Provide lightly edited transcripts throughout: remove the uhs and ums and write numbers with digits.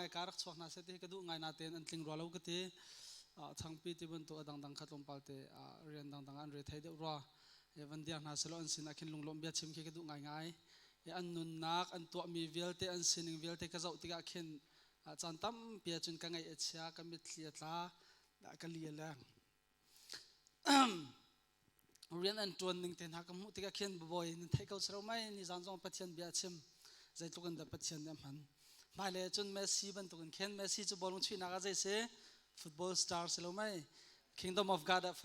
Mai ka rak chuak hna seh ti hi ka duh ngai natein an tling rua lo ka ti. Thangpi ti bantuk a dangdang kha tlawmpal te rian dangdang an re thei deuh rua. Van diar hna selaw an sin ah khin lunglawm bia chim khi ka duh ngaingai. An nunnak, an tuahmi vialte, an sining vialte ka zoh tikah khin caan tampi ahcun ka ngaih a chia, ka mitthli a tla, ka li a leng. Rian an ṭuan ning te hna ka hmuh tikah khin bawi nan theih ko si lo mei nizan zong Pathian bia a chim zeitluk in dah Pathian nih a hman hmailei ah cun Messi bantukin khin Messi cu bawlung chuihnak ah zei si football star si lo mei Kingdom of God ah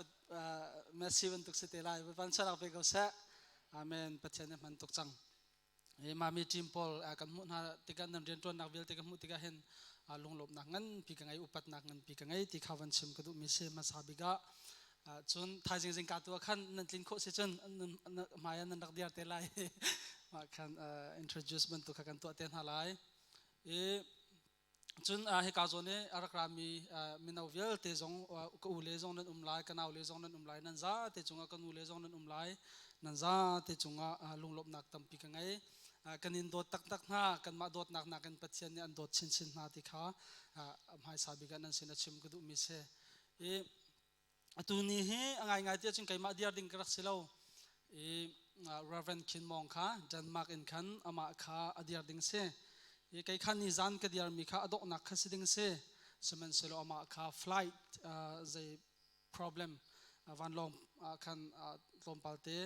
Messi bantuk si te lai van chuanak pe ko seh Amen Pathian nih a hman tuk cang Hi mami team pawl kan hmuh hna tikah nan rianṭuannak vialte ka hmuh tikah hin lunglawmhnak nganpi ka ngei upatnak nganpi ka ngei ti kha van chim ka duhmi si hmasa bik ah cun thaizing zingka tu ah khan nan tlin khawh si cun hmai ah nan rak diar te lai mah khan introduce bantuk kha kan tuah te hna lai i Cun hika zawn i a rak rami mino vialte zong ka u le zong nan um lai, ka nau le zong nan um lai, nan zate cungah ka nu le zong nan um lai, nan zate cungah lunglawmhnak tampi ka ngei. Kan in dawt taktak hna, kanmah dawtnak nakin Pathian nih an dawt chinchin hna ti kha hmaisa bik ah nan sin a chim ka duhmi si. I atu ni hi a ngaingai ti ahcun keimah diar ding ka rak si lo. I Reverend Khin Mong kha Denmark in khan amah kha a diar ding si. I kei kha ni zan ka diarmi kha a donghnak kha si ding si. Sihmanhsehlaw amah kha flight zei problem vanlawng khan tlawmpal te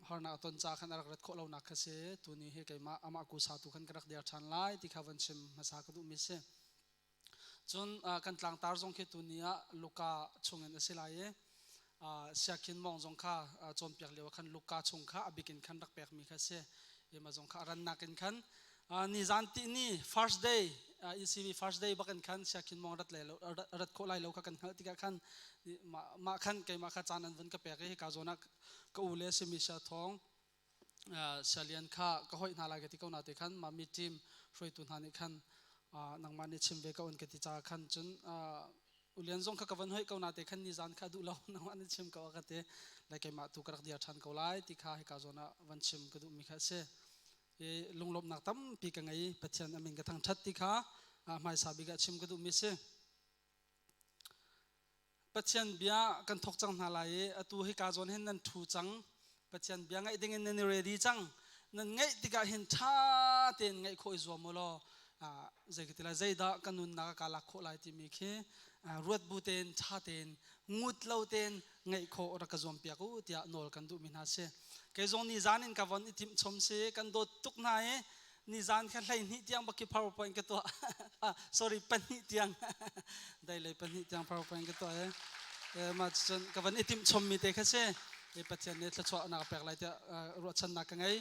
harnak a ton ca khan a rak rat khawh lonak kha si. Tuni hi keimah amah kusa tu khan ka rak diar ṭhan lai ti kha van chim hmasa ka duhmi si. Cun kan tlangtar zong khi tuni ah Luka chungin a si lai i Siakhin Mawng zong kha cawnpiak lio ah khan Luka chung kha a bik in khan rak pekmi kha a si. I mah zong kha a rannak in khan nizan tihni first day ECV first day bak in khan Siakhin Mawng rat lai lo rat khawh lai lo kha kan hngalh tikah khan mah khan keimah kha caan an vun ka pek i hika zawn ah ka u le simi sia thawng Sialian kha ka hoih hna lai ka ti ko na te khan mah mi team hruaitu hna nih khan nangmah nih chim ve ko an ka ti caah khan cun ulian zong kha ka van hoih ko na te khan nizan kha duh lo nangmah nih chim ko a ka ti le keimah tu ka rak dir ṭhan ko lai ti kha hika zawn ah van chim ka duhmi kha a si i lunglawmhnak tampi ka ngei Pathian amin ka thangṭhat ti kha hmaisa bik ah chim ka duhmi si. Pathian bia kan thawk cang hna lai i atu hika zawn hin nan ṭhu cang. Pathian bia ngaih dingin nan i ready cang. Nan ngaih tikah hin ṭha tein ngaih khawh i zuam u law zei ka ti lai zeidah ka nunnak ah kaa lak khawh lai timi khi ruat bu tein ṭha tein ngut lo tein ngaih khawh rak ka zuam piak u tiah nawl kan duhmi hna si. Kei zong nizan in ka von i timh chom si kan dawt tuk hna i nizan kha 12 tiang bak khi powerpoint ka tuah sorry pahnih tiang dai lei pahnih tiang powerpoint ka tuah e ma cun ka van i timh chommi te kha si e pathian nih thluachuah nak pek lai tiah ruahchannak ka ngei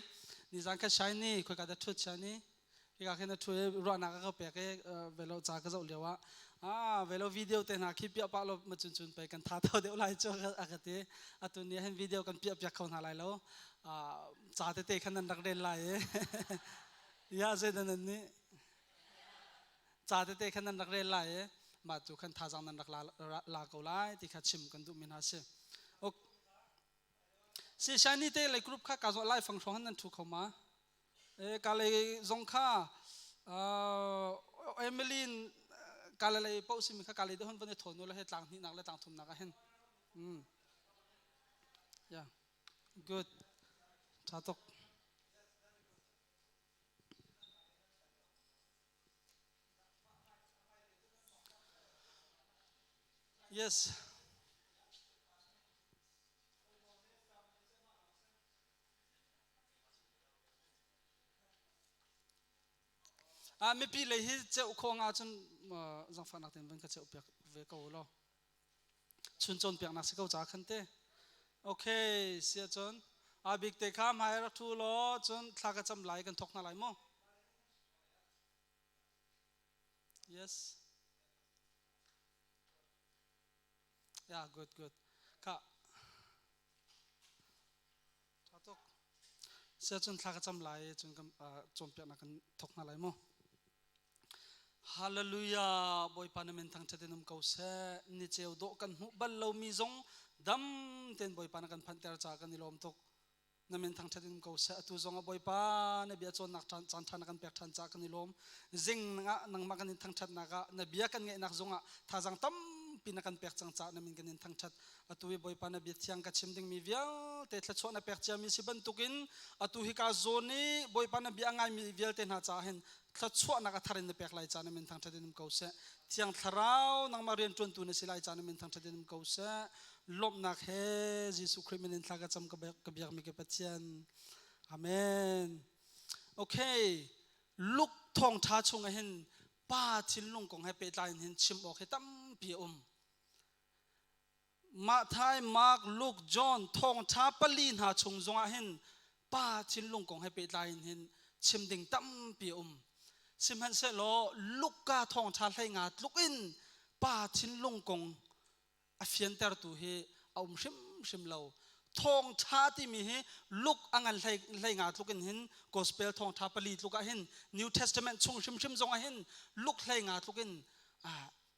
nizan kha shiny khoi ka da thut shiny hika khin a thu i ruahnak a ka pek i velo ca ka zoh lio ah ah velo video te hna khi piah pah lo ma cun cun pei kan tha tho deuh lai cu a ka ti atu ni hin video kan piah piak kho hna lai lo ca tete khan nan rak rel lai i ya zei nan nan nih ca tete khan nan rak rel lai i mah tu khan thazang nan rak la, la ko lai ti kha chim kan duhmi hna si ok si shiny te lei group kha ka zo lai fang hrawng nan thu kho ma e ka lei zong kha Emily ka le lei po simi kha ka lei de hon van i thon lo he tlang hnih nak le tlang thum nak ah hin yeah Good. Ṭha tuk. Yes. Ah mipi lei hi ceuh kho nga cun zangfahnak tein van ka ceuh piak ve ko law. Chun cawnpiaknak si ko ca khan te. Okay, sia cun a bik te kha hmai rak ṭhu law cun thla ka cam lai kan thawk hna lai mu. Yes. Yeah, good, good. Ka ṭha tuk. Sia cun thla ka cam lai cun kan cawnpiaknak kan thawk hna lai mu. Hallelujah Bawipa na min thangṭhat in um ko seh ni ceu dawh kan hmuh bal lomi zong dam tein Bawipa na kan phanhter caah kan i lawm tuk. Na min thangṭhat in ko seh. Atu zong ah Bawipa na bia cawnnak caan ṭha na kan pek ṭhan caah kan i lawm. Zing ah nangmah kan in thangṭhatnak ah na bia kan ngaihnak zong ah thazaang tampi na kan pek cang caah na min kan in thangṭhat. Atu hi Bawipa na bia thiang ka chim dingmi vialte thluachuah na pek ciami si bantukin atu hi ka zawn i Bawipa na bia a ngaimi vialte hna caah hin thluachuahnak a thar in na pek lai caah na min thangṭhat in um ko seh. Thiang Thlarau nangmah rianṭuantu na si lai caah na min thangṭhat in um ko seh. Lawmhnak he Jesuh Khrih min in thla ka cam ka biakmi ka Pathian. Amen. Okay. Luke thawngṭha chung ah hin pa thinlung kong he pehtlai in hin chim awk hi tampi a um. Matthai, Mark, Luke, John thawngṭha pali hna chung zongah hin pa thinlung kong he pehtlai in hin chim ding tampi a um. Sihmanhsehlaw Luka thawngṭha 15 tluk in pa thinlung kong a fiantertu hi a um hrimhrim lo. Thawngṭha timi hi Luke a ngan 15 tluk in hin Gospel thawngṭha pali tluk ah hin New Testament chung hrimhrim zong ah hin Luke 15 tluk in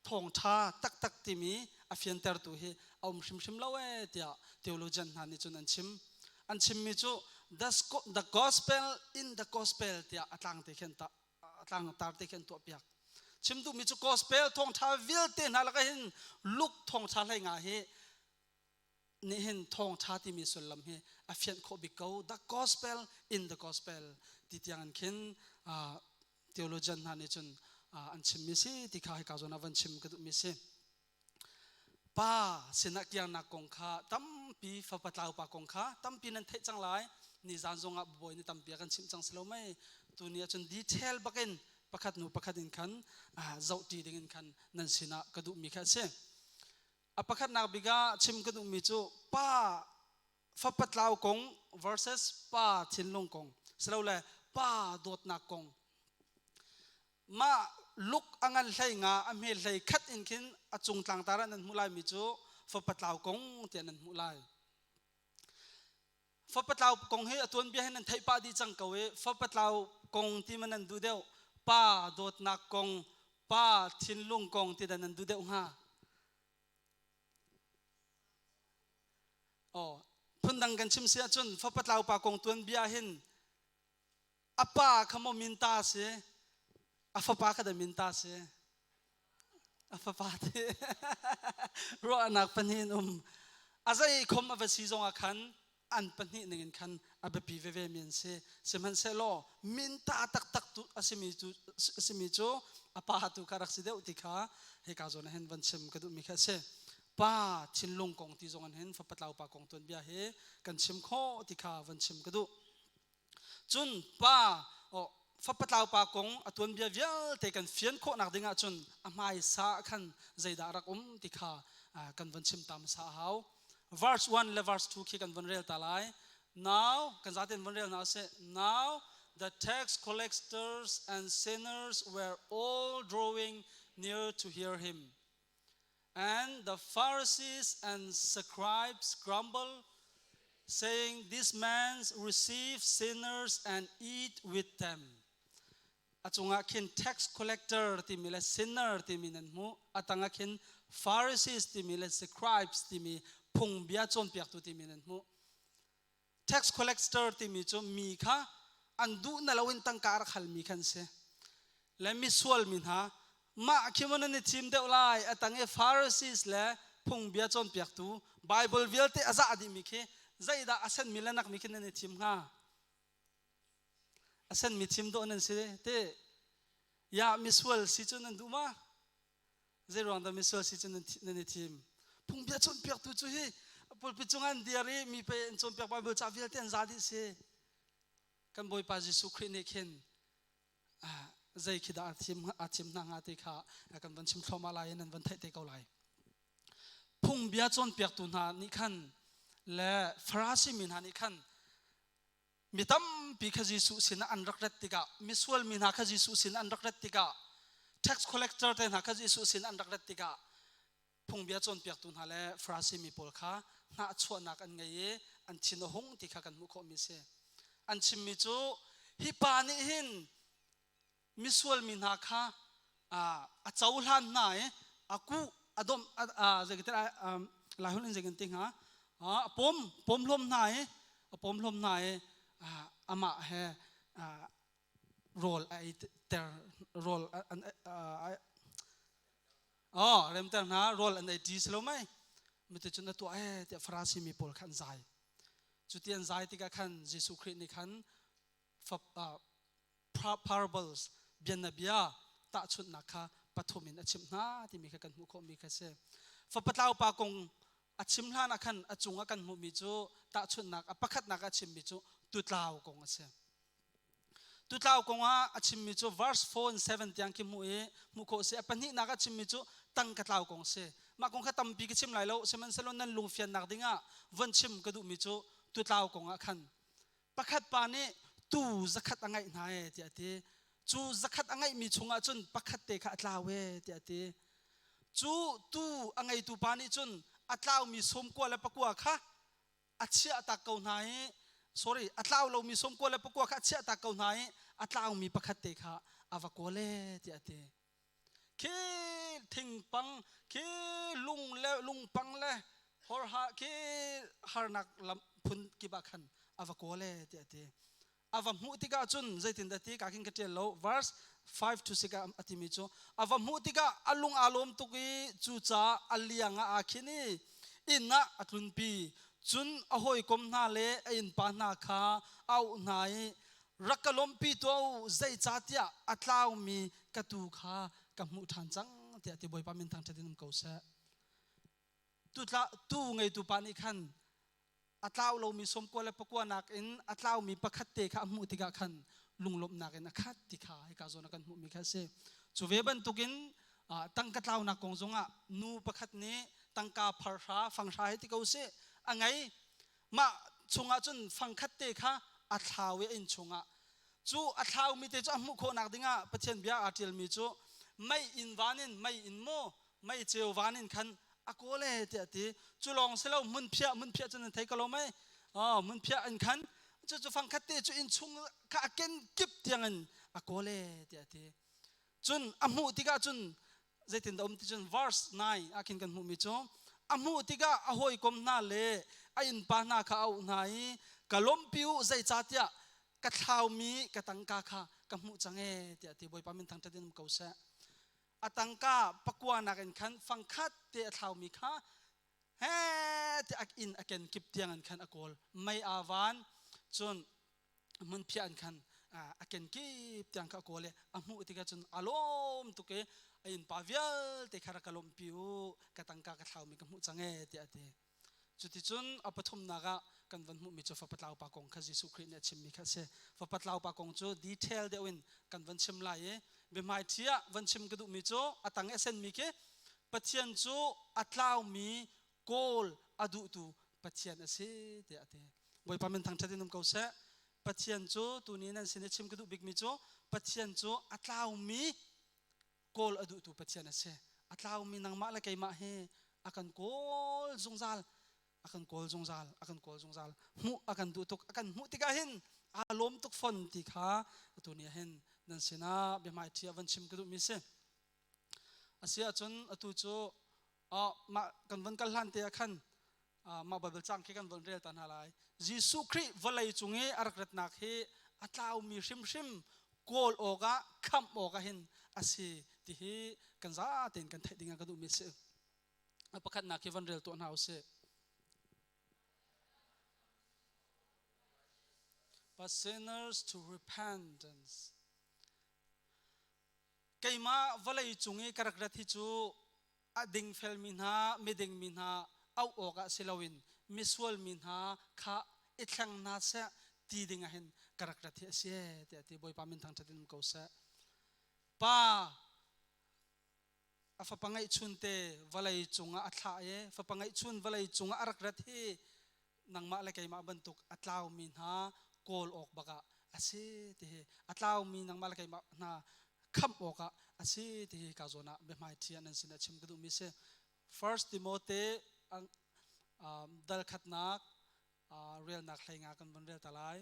thawngṭha taktak timi a fiantertu hi a um hrimhrim lo ee tiah theologian hna nih cun an chim. An chimmi cu the gospel in the gospel tiah a tlang te khin a tlang tar te khin tuah piak. Chim duhmi cu gospel thawngṭha vialte hna lakah hin Luke thawngṭha 15 hi nih hin thawngṭha timi sullam hi a fianh khawh bik ko. The gospel in the gospel ti tiang in khin theologian hna nih cun an chimmi si ti kha hika zawn ah van chim ka duhmi si. Pa sinah kiangnak kong kha tampi fapa tlau pa kong kha tampi nan theih cang lai. Nizan zong ah bawi ni tampi a kan chimh cang si lo mei. Tuni ah cun detail bakin pakhat hnu pakhat in khan zoh ṭi ding in khan nan sinah ka duhmi kha a si. A pakhatnak bik ah chim ka duhmi cu pa fapa tlau kong versus pa thinlung kong silole pa dawtnak kong. Mah luk a ngan 15 a hme 11 in khin a cung tlangtar ah nan hmuh laimi cu fapa tlau kong tiah nan hmuh lai. Fapa tlau kong hi a tuanbia hi nan theih pah dih cang ko i fapa tlau kong ti ma nan duh deuh pa dawtnak kong pa thinlung kong ti dah nan duh deuh hnga? Oh, phundang kan chim si ahcun fapa tlau pa kong tuanbia hin a pa kha maw minta si a fapa kha dah minta si a fapa ti ruahnak pahnih in um a zei khom a va si zong ah khan an pahnih ning in khan a biapi veve mi an si. Sihmanhsehlaw minta taktak tu a simi cu a simi cu a pa tu kha rak si deuh ti kha hika zawn ah hin van chim ka duhmi kha a si. Pa thinlung kong ti zong in hin fapa tlau pa kong tuanbia hi kan chim khawh ti kha van chim ka duh. Cun pa fapa tlau pa kong a tuanbia vialte kan fian khawhnak ding ahcun a hmaisa ah khan zeidah rak um ti kha kan van chim ta hmasa a hau. Verse 1 le verse 2 khi kan van rel ta lai. Now, kan zaten van rel hna sih. Now, the tax collectors and sinners were all drawing near to hear him. And the Pharisees and scribes grumbled, saying, This man receives sinners and eat with them. A cungah khin tax collector timi le sinner timi nan hmuh. A tangah khin Pharisees timi le scribes timi phungbia cawnpiaktu timi nan hmuh. Tax collector timi cu mi kha an duh na loin tangka rak halmi khan si. Le misual mi hna mah khi maw nan i thim deuh lai a tang i Pharisees le phungbia cawnpiaktu Bible vialte a zah dihmi khi zeidah a senmi le nakmi khi nan i thim hnga? A senmi thim dawh nan si ti. Ya misual si cu nan duh ma? Zei ruang dah misual si cu nan i thim? Phungbia cawnpiaktu cu hi pulpit cung an dir i mi pe an cawnpiak Bible ca vialte an za dih si. Kan Bawipa Jesuh Khrih nih khin zei khi dah a thim hna hnga ti kha kan van chim thluahmah lai i nan van theih te ko lai. Phungbia cawnpiaktu hna nih khan le Farasi mi hna nih khan mi tampi kha Jesuh sinah an rak rat tikah misual mi hna kha Jesuh sin an rak rat tikah tax collector te hna kha Jesuh sin an rak rat tikah phungbia cawnpiaktu hna le Farasi mi pawl kha hnahchuahnak an ngei i an thin a hung ti kha kan hmuh khawhmi a si. An chimmi cu hi pa nih hin misual mi hna kha a cohlan hna i a kuh a domh zeitin lai holh in zeitin ti hnga a pom pom hlawm hna i. A pom hlom hna i amah he rawl a ei ter rawl an oh remter hna rawl an ei ṭi si lo mei miti cun a tuah e tiah Farasi mi pawl kha an zai. Cuti an zai tikah khan Jesuh Khrih nih khan parables bianabia tahchunhnak kha pathum in a chimh hna timi kha kan hmuh khawhmi kha si. Fapatlau pa kong a chim hlan ah khan a cung ah kan hmuhmi cu tahchunhnak a pakhatnak a chimmi cu tutlau kong a si. Tutlau kong ah a chimmi cu verse 4 and 7 tiang khi hmuh i hmuh khawh si. A pahnihnak a chimmi cu tangka tlau kong si. Mah kong kha tampi ka chim lai lo, sihmanhsehlaw nan lungfiannak ding ah von chim ka duhmi cu tutlau kong ah khan pakhat pa nih tuu zakhat a ngeih hna e tiah a ti. Cu zakhat a ngeihmi chungah cun pakhat te kha a tlau e tiah a ti. Cu tuu a ngeitu pa nih cun a tlaumi sawmkua le pakua kha a chiah tak ko hna i, sorry, a tlau lomi sawmkua le pakua kha a chiah tak ko hna i a tlaumi pakhat te kha a va kawl e tiah a ti. Khi thingpang khi lung le lungpang le horha khi harnak lam phun kip ah khan a va kawl e tiah a ti. A va hmuh tikah cun zeitindah ti ka khin ka ṭial lo, verse 5 to 6 ah a timi cu a va hmuh tikah a lung aa lawm tuk i cucaah a liang ah aa khin i inn ah a tlunpi. Cun a hawikom hna le a innpa hna kha a auh hna i, "Rak ka lawmhpi tuah u, zeicahtiah a tlaumi ka tuu kha ka hmuh ṭhan cang," tiah ti. Bawipa min thangṭhat in um ko seh. Tuu ngeitu pa nih khan a tlau lomi sawmkua le pakua nakin a tlaumi pakhat te kha a hmuh tikah khan lunglawmhnak in a khat ti kha hika zawn ah kan hmuhmi kha a si. Cu ve bantukin tangka tlaunak kong zongah nu pakhat nih tangka pharhra fanghra hei ti ko sih a ngei. Mah chungah cun fangkhat te kha a thlau i a inn chungah cu a thlaumi te cu a hmuh khawhnak dingah Pathian bia aa ṭialmi cu mei inn van in mei inn maw mei ceu van in khan a kawl e tiah ti. Cu lawng si lo, hmunphiah, hmunphiah cu nan thei ko lo mei? Oh, hmunphiah in khan cu cu fangkhat te cu inn chung kha a ken kip tiang in a kawl e tiah ti. Cun a hmuh tikah cun zeitin dah um ti cun verse 9 ah khin kan hmuhmi cu a hmuh tikah a hawikom hna le a innpa hna kha a auh hna i, "Ka lawmhpi u, zeicahtiah ka thlaumi ka tangka kha ka hmuh cang e," tiah ti. Bawipa min thangṭhat in um ko seh. A tangka pakua nak in khan fangkhat te a thlaumi kha he ti a inn a ken kip tiang in khan a kawl, mei aa van cun hmunphiah in khan a ken kip tiang kha a kawl i a hmuh tikah cun a lawm tuk i a innpa vialte kha, "Rak ka lawmhpi u, ka tangka ka thlaumi ka hmuh cang e," tiah a ti. Cuticun a pathumnak ah kan van hmuhmi cu fapa tlaupa kong kha Jesuh Khrih nih a chimmi kha a si. Fapa tlaupa kong cu detail deuh in kan van chim lai i biahmaiṭhi ah van chim ka duhmi cu a tang i a senmi khi Pathian cu a tlaumi kawl a duhtu Pathian a si tiah a ti. Bawipa min thangṭhat in um ko seh. Pathian cu tuni nan sin i chim ka duh bikmi cu Pathian cu a tlaumi kawl a duhtu Pathian a si. A tlaumi nangmah le keimah hi a kan kawl zungzal, a kan kawl zungzal, a kan kawl zungzal. Hmuh a kan duh tuk, a kan hmuh tikah hin aa lawm tuk fon ti kha atu ni ah hin nan sinah biahmaiṭhi ah van chim ka duhmi si. A si ahcun atu cu mah kan van kal hlan te ah khan mah Baibal cang khi kan von rel ta hna lai. Jesuh Khrih vawlei cung i a rak ratnak hi a tlaumi hrimhrim kawl awkah, khamh awkah hin a si ti hi kan zatein kan theih ding ah ka duhmi a si. A pakhatnak hi von rel tuah hna usih. But sinners to repentance. Keimah vawlei cung i ka rak rat hi cu a dingfelmi hna, miding mi hna auh awkah si loin misual mi hna kha i thleng hna seh ti ding ah hin ka rak rat hi a si tiah ti. Bawipa min thangṭhat in um ko seh. Pa a fapa ngeihchun te vawlei cungah a thlah i fapa ngeihchun vawlei cungah a rak rat hi nangmah le keimah bantuk a tlaumi hna kawl awk bakah a si ti hi, a tlaumi nangmah le keimah hna khamh awkah a si ti hi ka zawn ah biahmaiṭhi ah nan sin ah chim ka duhmi si. First Timote dal khatnak relnak 15 kan von rel ta lai.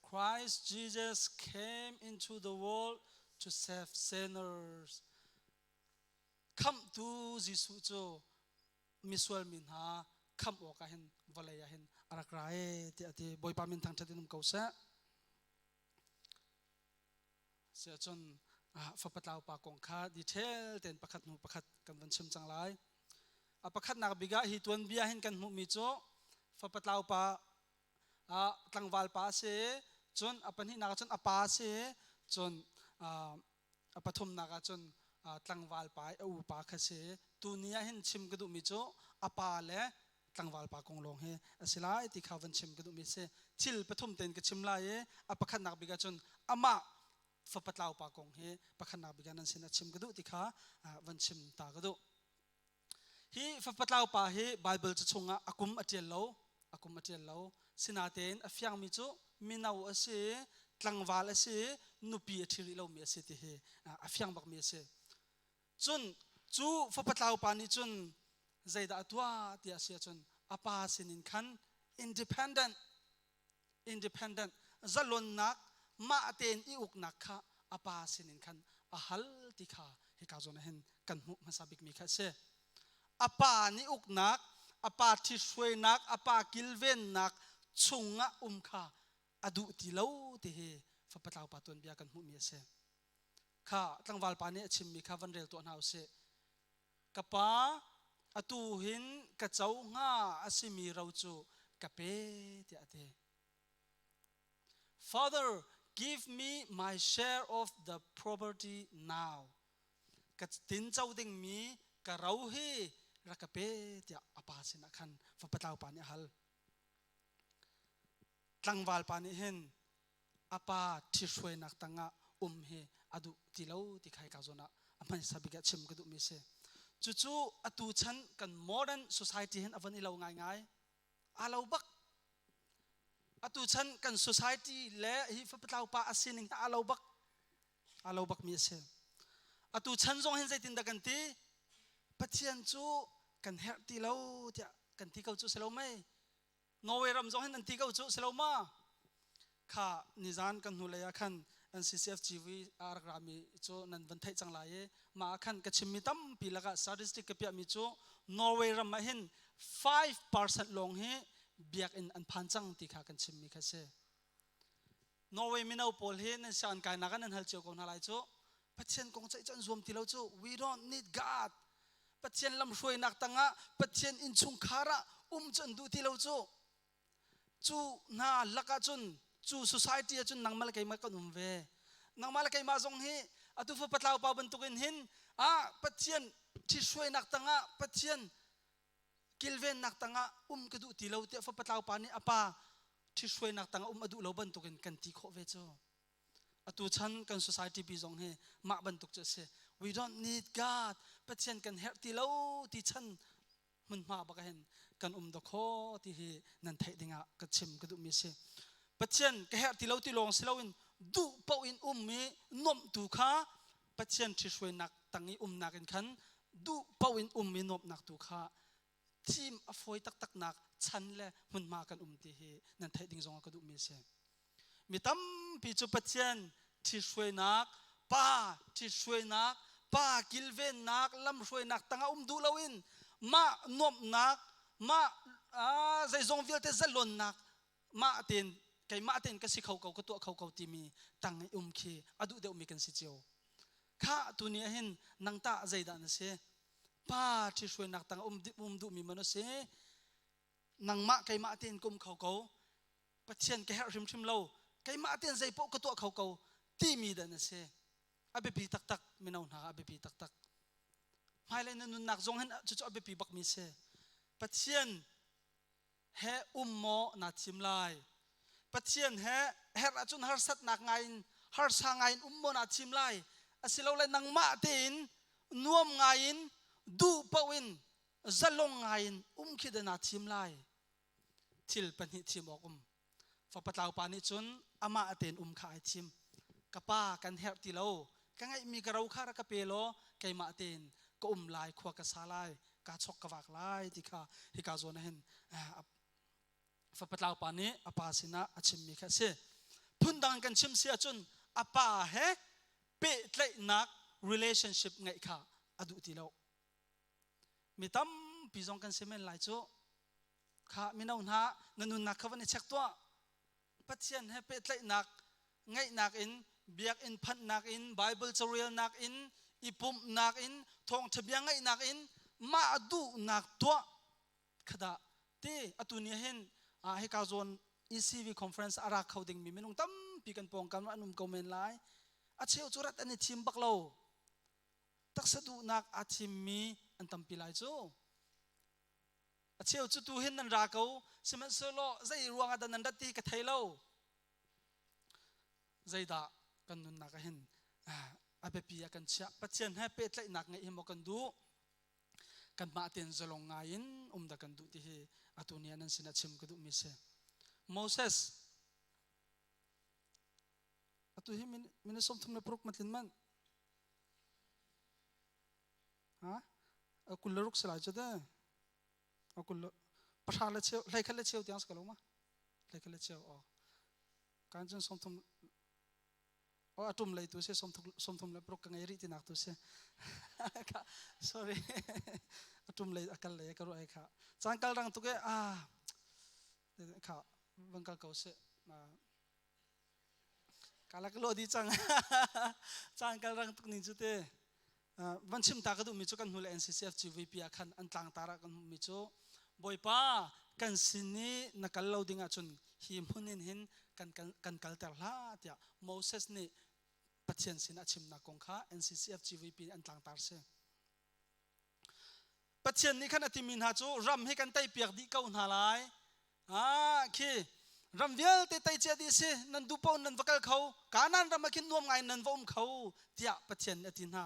Christ Jesus came into the world to save sinners. Khamhtu Jesuh cu misual mi hna khamh awkah hin vawlei ah hin a rak ra e tiah a ti. Bawipa min thangṭhat in um ko seh. Siahcun fapa tlau pa kong kha detail tein pakhat hnu pakhat kan van chim cang lai. A pakhatnak bik ah hi tuanbia hin kan hmuhmi cu fapa tlau pa tlangval pa a si, cun a pahnihnak ah cun a pa a si, cun a pathumnak ah cun tlangval pa i a upa kha si. Tuni ah hin chim ka duhmi cu a pa le tlangval pa kong lawng hi a si lai ti kha van chim ka duhmi a si. Thil pathum tein ka chim lai i a pakhatnak bik ah cun amah fapa tlau pa kong hi pakhatnak bik ah nan sinah chim ka duh ti kha van chim ta ka duh. Hi fapa tlau pa hi Baibal ca chungah a kum a ṭial lo, a kum a ṭial lo. Sinatein a fiangmi cu mino a si, tlangval a si, nupi a ṭhi rih lomi a si ti hi a fiang bakmi a si. Cun cu fapa tlau pa nih cun zeidah a tuah ti a si ahcun a pa sinin khan independent independent zalonnak mah tein i uknak kha a pa sinin khan a hal ti kha hika zawn ah hin kan hmuh hmasa bikmi kha a si. A pa nih uknak, a pa ṭhithruainak, a pa kilvennak chungah um kha a duh ti lo ti hi fapa tlau pa tuanbia kan hmuhmi a si. Kha tlangval pa nih a chimmi kha van rel tuah hna usih. Ka pa, atu hin ka co hnga a simi ro cu ka pe tiah a ti. Father, give me my share of the property now. Ka tinco dingmi ka ro hi rak ka pe tiah a pa sinah khan fapa tlau pa nih a hal. Tlangval pa nih hin a pa ṭhithruainak tangah um hi a duh ti lo ti kha hika zawn ah a hmaisa bik ah chim ka duhmi a si. Cucu atu chan kan modern society hin a von i lo ngaingai. Aa lo bak. Atu chan kan society le hi fapatlau pa a sining hi aa lo bak. Aa lo bakmi a si. Atu chan zong hin zeitindah kan ti? Pathian cu kan herh ti lo tiah kan ti ko cu si lo mei? Norway ram zong hin an ti ko cu si lo ma? Kha nizan kan hnulei ah khan NCCFGV a rak rami cu nan van theih cang lai i mah ah khan ka chimmi tampi lakah statistic ka piahmi cu Norway ram ah hin 5% lawng hi biakinn an phan cang ti kha kan chimmi kha si. Norway mino pawl hi nan sianginn kainak ah nan hal cio ko hna lai cu. Pathian kong ceih cu an zuam ti lo cu. We don't need God. Pathian lamhruainak tangah Pathian innchungkhar ah um cu an duh ti lo cu. Cu hna lakah cun cu society ah cun nangmah le keimah kan um ve. Nangmah le keimah zong hi atu fa patlau pa bantukin hin ah Pathian ṭhithruainak tangah Pathian kilvennak tangah um ka duh ti lo tiah fapa tlau pa nih a pa ṭhithruainak tangah um a duh lo bantukin kan ti khawh ve cu. Atu chan kan society pi zong hi mah bantuk cu a si. We don't need God. Pathian kan herh ti lo ti chan hmunhma bak hin kan um dawkaw ti hi nan theih dingah ka chim ka duhmi a si. Pathian ka herh ti lo ti lawng si loin duh paoh in um i nuamhtu kha Pathian ṭhihruainak tang i umnak in khan duh paoh in um i nuamhnak tu kha thim a fawi taktaknak chan le hmunhma kan um ti hi nan theih ding zongah ka duhmi a si. Mi tampi cu Pathian ṭhihruainak, pa ṭhihruainak, pa kilvennak, lamhruainak tangah um duh loin mah nuamhnak, mah zeizong vialte zalonnak mah tein keimah tein ka si kho ko ka tuah kho ko timi tang i um khi a duh deuhmi kan si cio. Kha tuni ah hin nang tah zeidah na si? Pa ṭhihruainak tang um um duhmi maw na si? Nangmah keimah tein ka um kho ko. Pathian ka herh hrimhrim lo. Keimah tein zei paoh ka tuah kho ko timi dah na si? A biapi taktak mino hna a biapi taktak. Hmailei na nunnak zong hin cucu a biapi bakmi si. Pathian he um maw naa thim lai? Pathian he herh ahcun harsatnak ngai in harsa ngai in um maw naa thim lai? Asilole nangmah tein nuam ngai in duh paoh in zalong ngai in um khi dah naa thim lai? Thil pahnih thim awk um. Fapa tlau pa nih cun amah tein um kha ai thim. Ka pa kan herh ti lo. Ka ngeihmi ka ro kha rak ka pe law keimah tein ka um lai, khua ka sa lai, kaa chok ka vak lai ti kha hika zawn ah hin fapa tlau pa nih a pa sinah a chimmi kha a si. Phundang kan chim si ahcun a pa he pehtlaihnak relationship ngeih kha a duh ti lo. Mi tampi zong kan si men lai cu. Kha mino hna na nunnak kha van i check tuah. Pathian he pehtlaihnak ngeihnak in biakinn phanhnak in Bible carelnak in i pumhnak in thawngṭha bia ngaihnak in mah duhnak tuah khadah ti atu ni hin hika zawn ECV conference a ra kho dingmi minung tampi kan pawngkam an um ko men lai. A cheu cu rat an i thim bak lo. Taksa duhnak aa thimmi an tampi lai cu. A cheu cu tu hin nan ra ko, sihmanhsehlaw zei ruangah dah nan rat ti ka thei lo. Zeidah kan nunnak ah hin a biapi ah kan chiah. Pathian he pehtlaihnak ngeih hi maw kan duh? Kanmah tein zalong ngai in um dah kan duh ti hi atu ni ah nan sinah chim ka duhmi si. Moses atu hi minute 36 matlin man ha 26 si lai cu te kul pahra le cheu hlei khat le cheu tiang si ko lo ma hlei khat le cheu o kan cun 30 o atum lei tu si 36 ka ngei rih tinak tu si sorry atum lei akal lei ka ruah kha caan kal rang tuk e a kha van kal ko se Kalak lo di cang. Caan kal rang tuk ning cu te. Van chim ta ka duhmi cu kan hnu le NCCF GVP ah khan an tlangtar ah kan hmuhmi cu Bawipa kan sin i na kal lo ding ahcun hi hmun in hin kan kan kalter hlah tiah Moses nih Pathian sin a chimnak kong kha NCCF GVP an tlangtar si. Pathian nih khan a timi hna cu ram hi kan teipiak dih ko hna lai. Ah, khi ram vialte tei cia dih si nan duh paoh nan va kal kho Kanaan ram ah khin nuam ngai nan va um kho tiah Pathian nih a ti hna.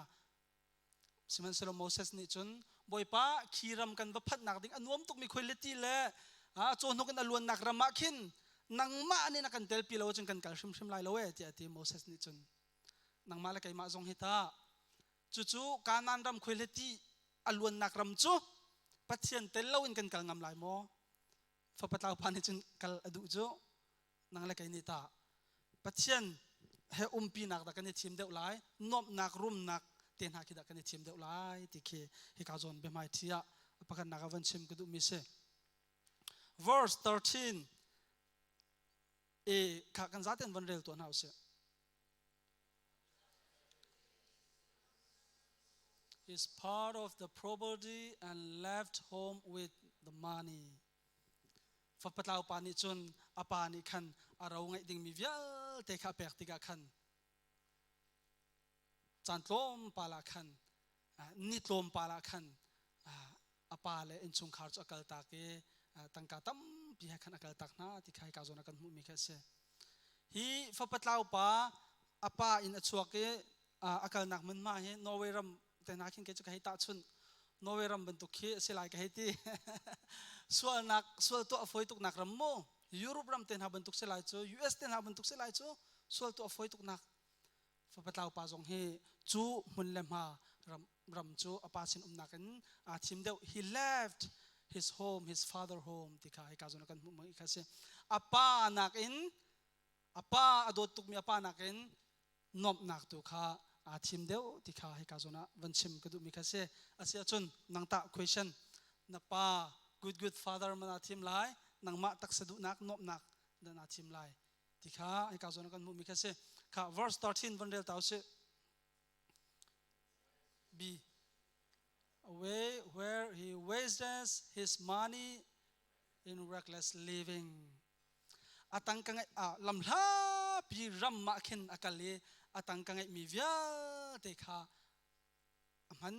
Sihmanhsehlaw Moses nih cun Bawipa khi ram kan va phanhnak ding a nuam tukmi khuailiti le cawhnuk in a luannak ram ah khin nangmah nih na kan telpi lo ahcun kan kal hrimhrim lai lo e tiah a ti Moses nih cun nangmah le keimah zong hi ta Cucu Kanaan ram khuaileti a luannak ram cu Pathian tel loin kan kal ngam lai maw? Fapa tlaupa nih cun kal a duh cu nang le kei nih tah Pathian he umpinak dah kan i thim deuh lai nuamhnak rumnak te hna khi dah kan i thim deuh lai ti khi hika zawn biahmai thi ah pakhatnak ah van chim ka duhmi si. Verse 13 e kha kan zaten van rel tuah hna usih. Is part of the property and left home with the money. Fapatlau pa nih cun a pa nih khan a ro ngeih dingmi vialte kha a pek tikah khan caan tlawmpal ah khan ni tlawmpal ah khan a pa le innchungkhar cu a kaltak i tangka tampi he khan a kaltak hna ti kha hika zawn ah kan hmuhmi kha a si. Hi fapatlau pa a pa in a chuak i a kalnak hmunhma hi Norway ram te hna khin kei cu ka hei tahchunh Norway ram bantuk khi a si lai ka hei ti. Sualnak sual tuah a fawi tuknak ram mu Europe ram te hna bantuk si lai cu US te hna bantuk si lai cu sual tuah a fawi tuknak Fapatlau pa zong hi cu hmun le hma ram, ram cu a pa sin umnak in aa thim deuh. He left his home, his father home ti kha hika zawn ah kan hmuh mi kha si. A pa nakin a pa a dawt tukmi a pa nakin nuamhnak tu kha aa thim deuh ti kha hika zawn ah van chim ka duhmi kha si. Asi ahcun nang tah question na pa good good father man aa thim lai nangmah taksa duhnak nuamhnak dah naa thim lai ti kha hika zawn ah kan hmuhmi kha si kha verse 13 van rel ta usih B away where he wastes his money in reckless living atang ka ngai a lamhla pi ram ma khin akal i atang ka ngai mi vialte kha a hman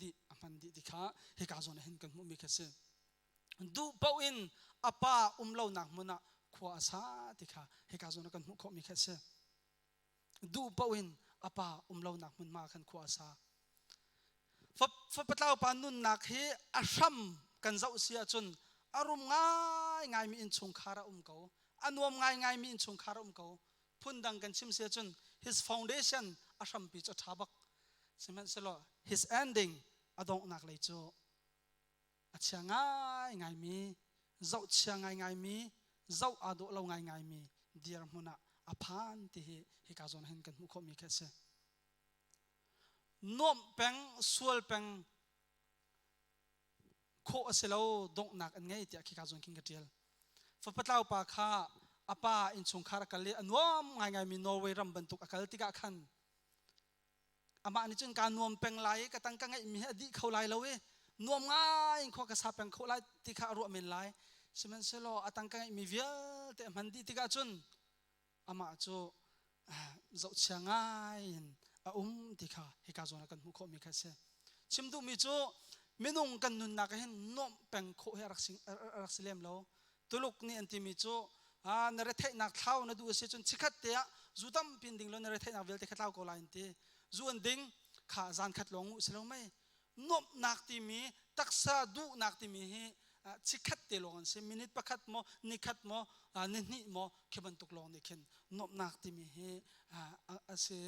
dih a hman dih ti kha hika zawn ah hin kan hmuhmi kha si duh paoh in a pa um lonak hmun ah khua a sa ti kha hika zawn ah kan hmuh khawhmi kha a si duh paoh in a pa um lonak hmunhma khan khua a sa fapatlau pa nunnak hi a hram kan zoh si ahcun a rum ngai ngaimi innchungkhar a um ko a nuam ngai ngaimi innchungkhar a um ko phundang kan chim si ahcun his foundation a hrampi cu a ṭha bak sihmanhsehlaw his ending a donghnak lei cu a chia ngaingaimi zohchia ngaingaimi zoh aa dawh lo ngaingaimi dirhmun ah a phan ti hi hika zawn hin kan hmuh khawhmi khi a si nuamh peng sual peng. khawh a si lo donghnak an ngei tiah khika zawn khin ka ṭial. Fapatlau pa kha a pa innchungkhar a kal i a nuam ngaingaimi Norway ram bantuk a kal tikah khan amah nih cun kaa nuam peng lai i ka tangka ngeihmi hi a dih kho lai lo i nuam ngai in khua ka sa peng kho lai ti kha a ruah men lai. Sihmanhsehlaw a tangka ngeihmi vialte a hman dih tikah cun amah cu zohchia ngai in a um ti kha hika zawn ah kan hmuh khawhmi kha a si. Chim duhmi cu minung kan nunnak ah hin nuamh peng khawh hi a rak si lem lo. Tuluk nih an timi cu na retheihnak thlau na duh a si cun chikhat te ah zu tampi in ding law na retheihnak vialte kha tlau ko lai an ti. Zu an ding kha zan khat lawng uh si lo mei. Nuamhnak timi taksa duhnak timi hi chikhat te lawng an si. Minute pakhat maw, nikhat maw, nihnih maw khi bantuk lawng nih khin nuamhnak timi hi a si.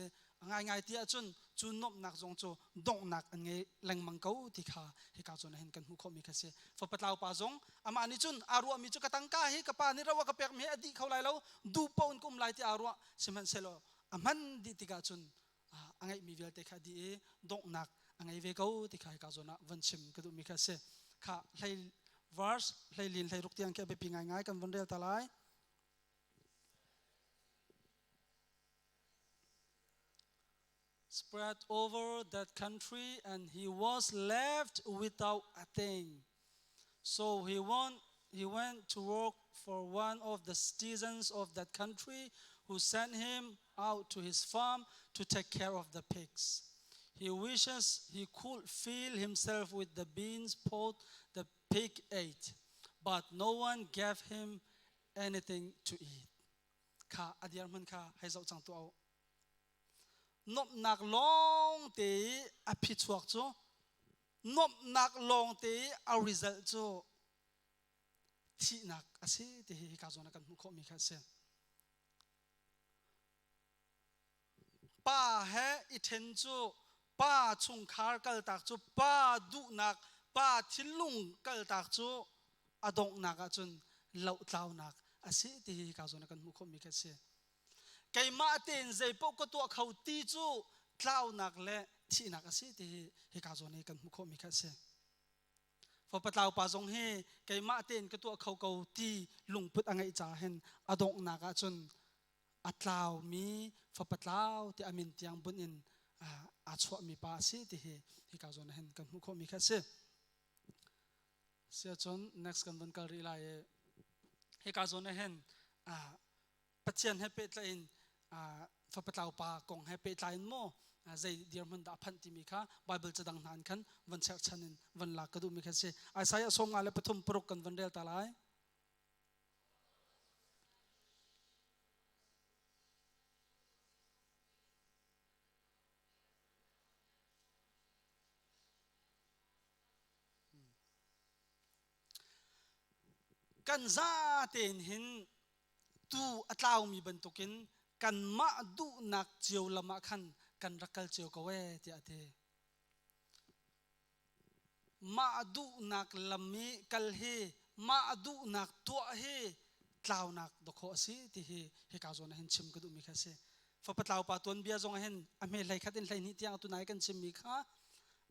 Ngaingai ti ahcun cu nuamhnak zong cu donghnak an ngei lengmang ko ti kha hika zawn ah hin kan hmuh khawhmi kha si. Fapatlau pa zong amah nih cun aa ruahmi cu ka tangka hi ka pa nih ro a ka pekmi hi a dih kho lai lo, duh paoh in ka um lai ti aa ruah. Sihmanhsehlaw a hman dih tikah cun a ngeihmi vialte kha a dih i donghnak a ngei ve ko ti kha hika zawn ah von chim ka duhmi kha a si. Kha hlei verse hleilin hleiruk tiang khi a biapi ngaingai kan von rel ta lai. Spread over that country and he was left without a thing. So he went, he went to work for one of the citizens of that country who sent him out to his farm to take care of the pigs. He wishes he could fill himself with the beans pot the pig ate, but no one gave him anything to eat. Kha a dirhmun kha hei zoh cang tuah u. Nuamhnak lawng te i a phichuak cu nuamhnak lawng te i a result cu thihnak a si ti hi hika zawn ah kan hmuh khawhmi kha a si. Pa he i ṭhen cu pa chungkhar kaltak cu pa duhnak pa thinlung kaltak cu a donghnak ahcun lohtlaunak a si ti hi hika zawn ah kan hmuh khawhmi kha a si. Keimah tein zeipaoh ka tuah kho ti cu tlaunak le thihnak a si ti hi hika zawn hi kan hmuh khawhmi kha a si. Fapatlau pa zong hi keimah tein ka tuah kho ko ti lungput a ngeih caah hin a donghnak ahcun a tlaumi fapatlau ti a min tiang bunh in aa chuahmi pa a si ti hi hika zawn ah hin kan hmuh khawhmi kha a si. Siacun next kan vun kal rih lai i hika zawn ah hin Pathian he pehtlaih in fapatlau pa kong he pehtlai in maw zei dirhmun dah a phanh timi kha Bible cadang hna in khan von cherhchan in von lak ka duhmi kha si. Isaiah 53 kan von rel ta lai. Kan za tein hin tu a tlaumi bantukin kanmah duhnak cio lam ah khan kan rak kal cio ko ee tiah a ti. Mah duhnak lam i kal hi mah duhnak tuah hi tlaunak dawkhawh a si ti hi hika zawn ah hin chim ka duhmi kha a si. Fapatlau pa tuanbia zong ah hin a hme hlei khat in hlei hnih tiang tunai kan chimmi kha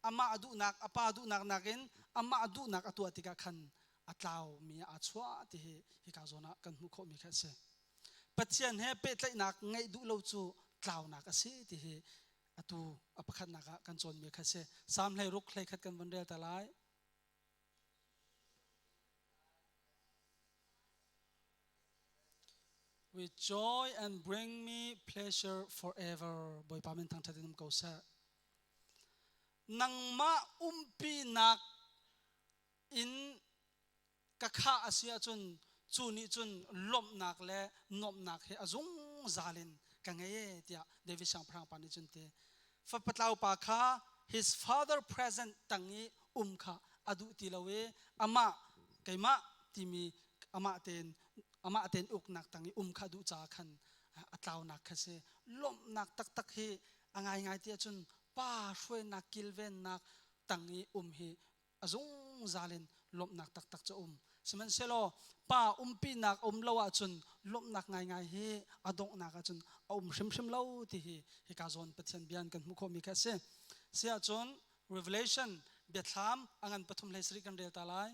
amah duhnak a pa duhnak nakin amah duhnak a tuah tikah khan a tlaumi aa chuah ti hi hika zawn ah kan hmuh khawhmi kha a si. Pathian he pehtlaihnak ngeih duh lo cu tlaunak a si ti hi atu a pakhatnak ah kan cawnmi kha a si. Salm 16 hlei khat kan vun rel ta lai. With joy and bring me pleasure forever. Bawipa min thangṭhat in um ko seh. Nangmah umpinak in ka khah a si ahcun cu nih cun lawmhnak le nuamhnak he a zungzal in ka ngei e tiah David siangpahrang pa nih cun ti. Fapatlau pa kha his father present tang i um kha a duh ti lo i amah keimah timi amah tein amah tein uknak tang i um kha a duh caah khan a tlaunak kha si. Lawmhnak taktak hi a ngaingai ti ahcun pa hruainak kilvennak tang i um hi a zungzal in lawmhnak taktak cu a um. Sihmanhsehlaw pa umpinak a um lo ahcun lawmhnak ngaingai hi a donghnak ahcun a um hrimhrim lo ti hi hika zawn Pathian bia in kan hmuh khawhmi kha a si. Si ahcun Revelation Biathlam a ngan pathum hlei sarih kan rel ta lai.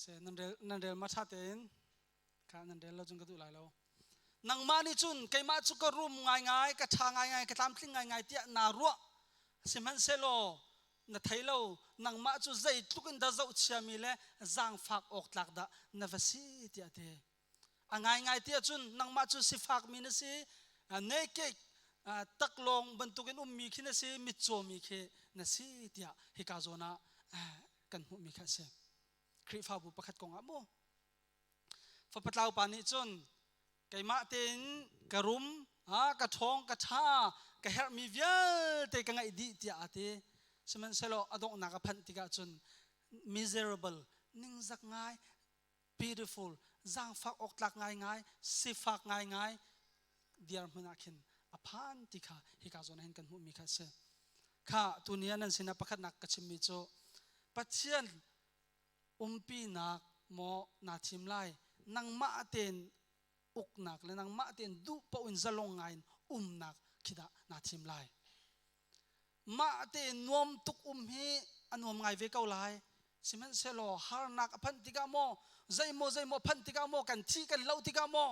Se nan rel nan rel ma tha tein kha nan rel lo cun ka duh lai lo. Nangmah nih cun keimah cu ka rum ngaingai, ka ṭha ngaingai, ka tlamtling ngaingai tiah naa ruah. Sihmanhsehlaw na thei lo, nangmah cu zeitluk in dah zohchiami le zaangfak awk tlak dah na va si tiah a ti. A ngaingai tiah cun nangmah cu sifakmi na si, naked taklawng bantukin ummi khi na si, mitcawmi khi na si tiah hika zawn ah kan hmuhmi kha a si. Khrihfabu pakhat kong ah mu. Fapatlau pa nih cun keimah tein ka rum, ka ṭhawng, ka ṭha, ka herhmi vialte ka ngeih dih tiah aa ti. Sihmanhsehlaw a donghnak a phanh tikah cun miserable, ningzak ngai, pitiful, zaangfak awktlak ngaingai, sifak ngaingai dirhmun ah khin a phan ti kha hika zawn ah hin kan hmuhmi kha a si. Kha tuni ah nan sinah pakhatnak ka chimmi cu Pathian umpinak maw naa thim lai nangmah tein uknak le nangmah tein duh paoh in zalong ngai in umnak khi dah naa thim lai. Mah tein nuam tuk um hi a nuam ngai ve ko lai. Sihmanhsehlaw harnak a phanh tikah maw, zeimaw zeimaw phanh tikah maw, kan thi kan loh tikah maw,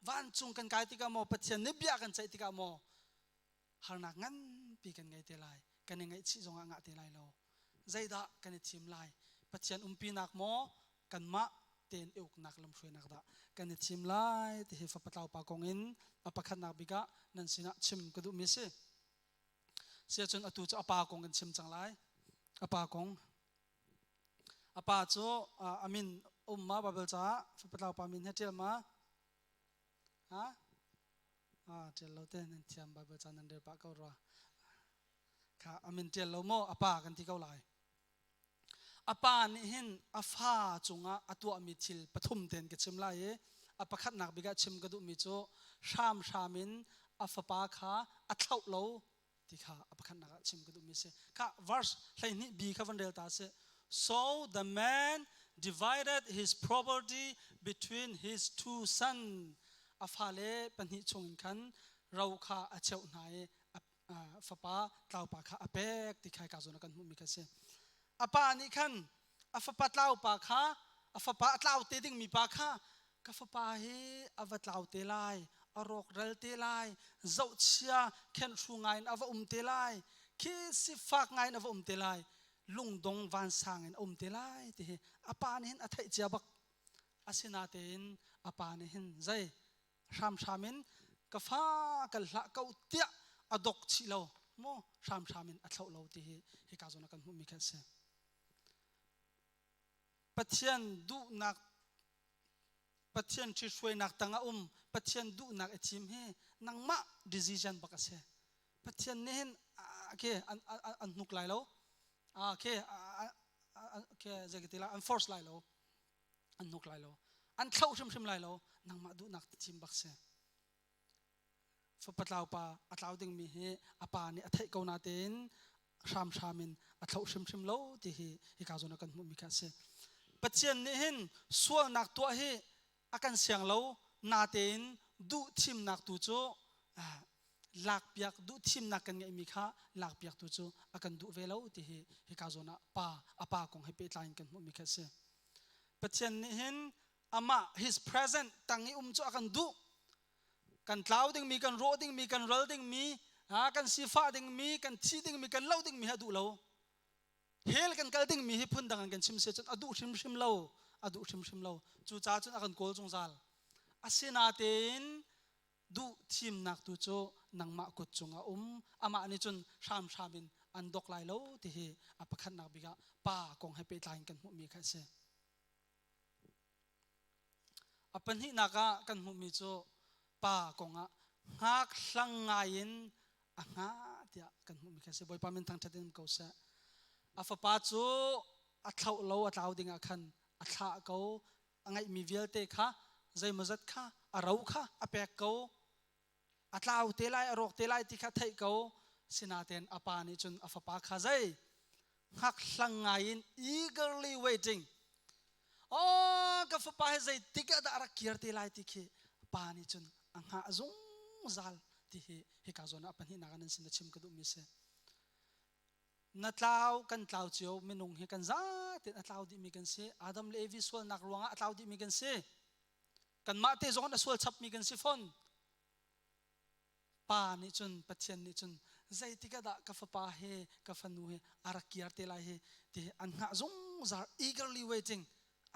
vancung kan kai tikah maw, Pathian nih bia kan ceih tikah maw, harnak nganpi kan ngei te lai. Kan i ngaihchih zongah ngah te lai lo. Zeidah kan i thim lai? Pathian umpinak maw, kanmah tein i uknak lamhruainak dah kan i thim lai ti hi fapa tlaupa kong in a pakhatnak bik ah nan sinah chim ka duhmi a si. Siacun atu cu a pa kong kan chim cang lai. A pa kong. A pa cu a min um ma Bible caah fapa tlaupa min he ṭial ma? Ha? Ah, ṭial lo te nan thiam Bible ca nan rel pah ko rua. Kha a min ṭial lo maw? A pa kan ti ko lai. A pa nih hin a fa cungah a tuahmi thil pathum tein ka chim lai i a pakhatnak bik ah chim ka duhmi cu hramhram in a fapa kha a thlauh lo ti kha a pakhatnak ah chim ka duhmi a si. Kha verse 12 b kha van rel ta sih. So the man divided his property between his two sons. A fale pahnih chungin khan ro kha a cheuh hna i fapa tlaupa kha a pek ti kha ka zawn ah kan hmuhmi kha si. A pa nih khan a fapa tlaupa kha a fapa a tlau te dingmi pa kha ka fapa hi a va tlau te lai a rawkral te lai zohchia khenhru ngai in a va um te lai khi sifak ngai in a va um te lai lungdong vansang in a um te lai ti hi a pa nih hin a theih cia bak asinatein a pa nih hin zei hramhram in ka fa kal hlah ko tiah a dok chih lo maw hramhram in a thloh lo ti hi hika zawn ah kan hmuhmi kha a si. Pathian duhnak Pathian ṭhithruainak tangah um Pathian duhnak i thim hi nangmah decision bak a si. Pathian nih hin ke an an hnuk lai lo. Ke ke zei ti la an force lai lo. An hnuk lai lo. An thloh hrimhrim lai lo. Nangmah duhnak thim bak si. Fapa tlau pa a tlau dingmi hi a pa nih a theih ko natein hramhram in a thloh hrimhrim lo ti hi hika zawn ah kan hmuhmi kha a si. Pathian nih hin sualnak tuah hi a kan siang lo natein duh thimnak tu cu lakpiak duh thimnak kan ngeihmi kha lakpiak tu cu a kan duh ve lo ti hi hika zawn ah pa a pa kong he pehtlai in kan hmuhmi kha a si. Pathian nih hin amah his present tang i um cu a kan duh kan tlau dingmi kan rawh dingmi kan ral dingmi kan sifah dingmi kan thi dingmi kan lo dingmi hi a duh lo hell kan kal dingmi hi phundang an kan chim se cun a duh hrimhrim lo a duh hrimhrim lo cucaah cun a kan kawl zungzal asinatein duh thimnak tu cu nangmah kut cungah um amah nih cun hramhram in an dok lai lo ti hi a pakhatnak bik ah pa kong he pehtlai in kan hmuhmi kha a si A pahnihnak ah kan hmuhmi cu pa kongah hngak hlang ngai in a hngah tiah kan hmuhmi kha a si. Bawipa min thangṭhat in um ko seh. A fapa cu a thlauh lo a tlau dingah khan a thlah ko. A ngeihmi vialte kha zeimawzat kha a ro kha a pek ko. A tlau te lai a rawk te lai ti kha theih ko. Sinain a pa nih cun a fapa kha zei hngak hlang ngai in eagerly waiting. Oh, ka fapa he zeitik ah dah a rak kir te lai ti khi pa nih cun a hngah zungzal ti hi hika zawn ah pahnihnak ah nan sin a chim ka duhmi si. Na tlau kan tlau cio minung hi kan zaten a tlau dihmi kan si. Adam le Evi sualnak ruangah a tlau dihmi kan si. Kanmah te zong a sual chapmi kan si fawn. Pa nih cun Pathian nih cun zeitik ah dah ka fapa he ka fanu he a rak kir te lai hi ti an hngah zungzal eagerly waiting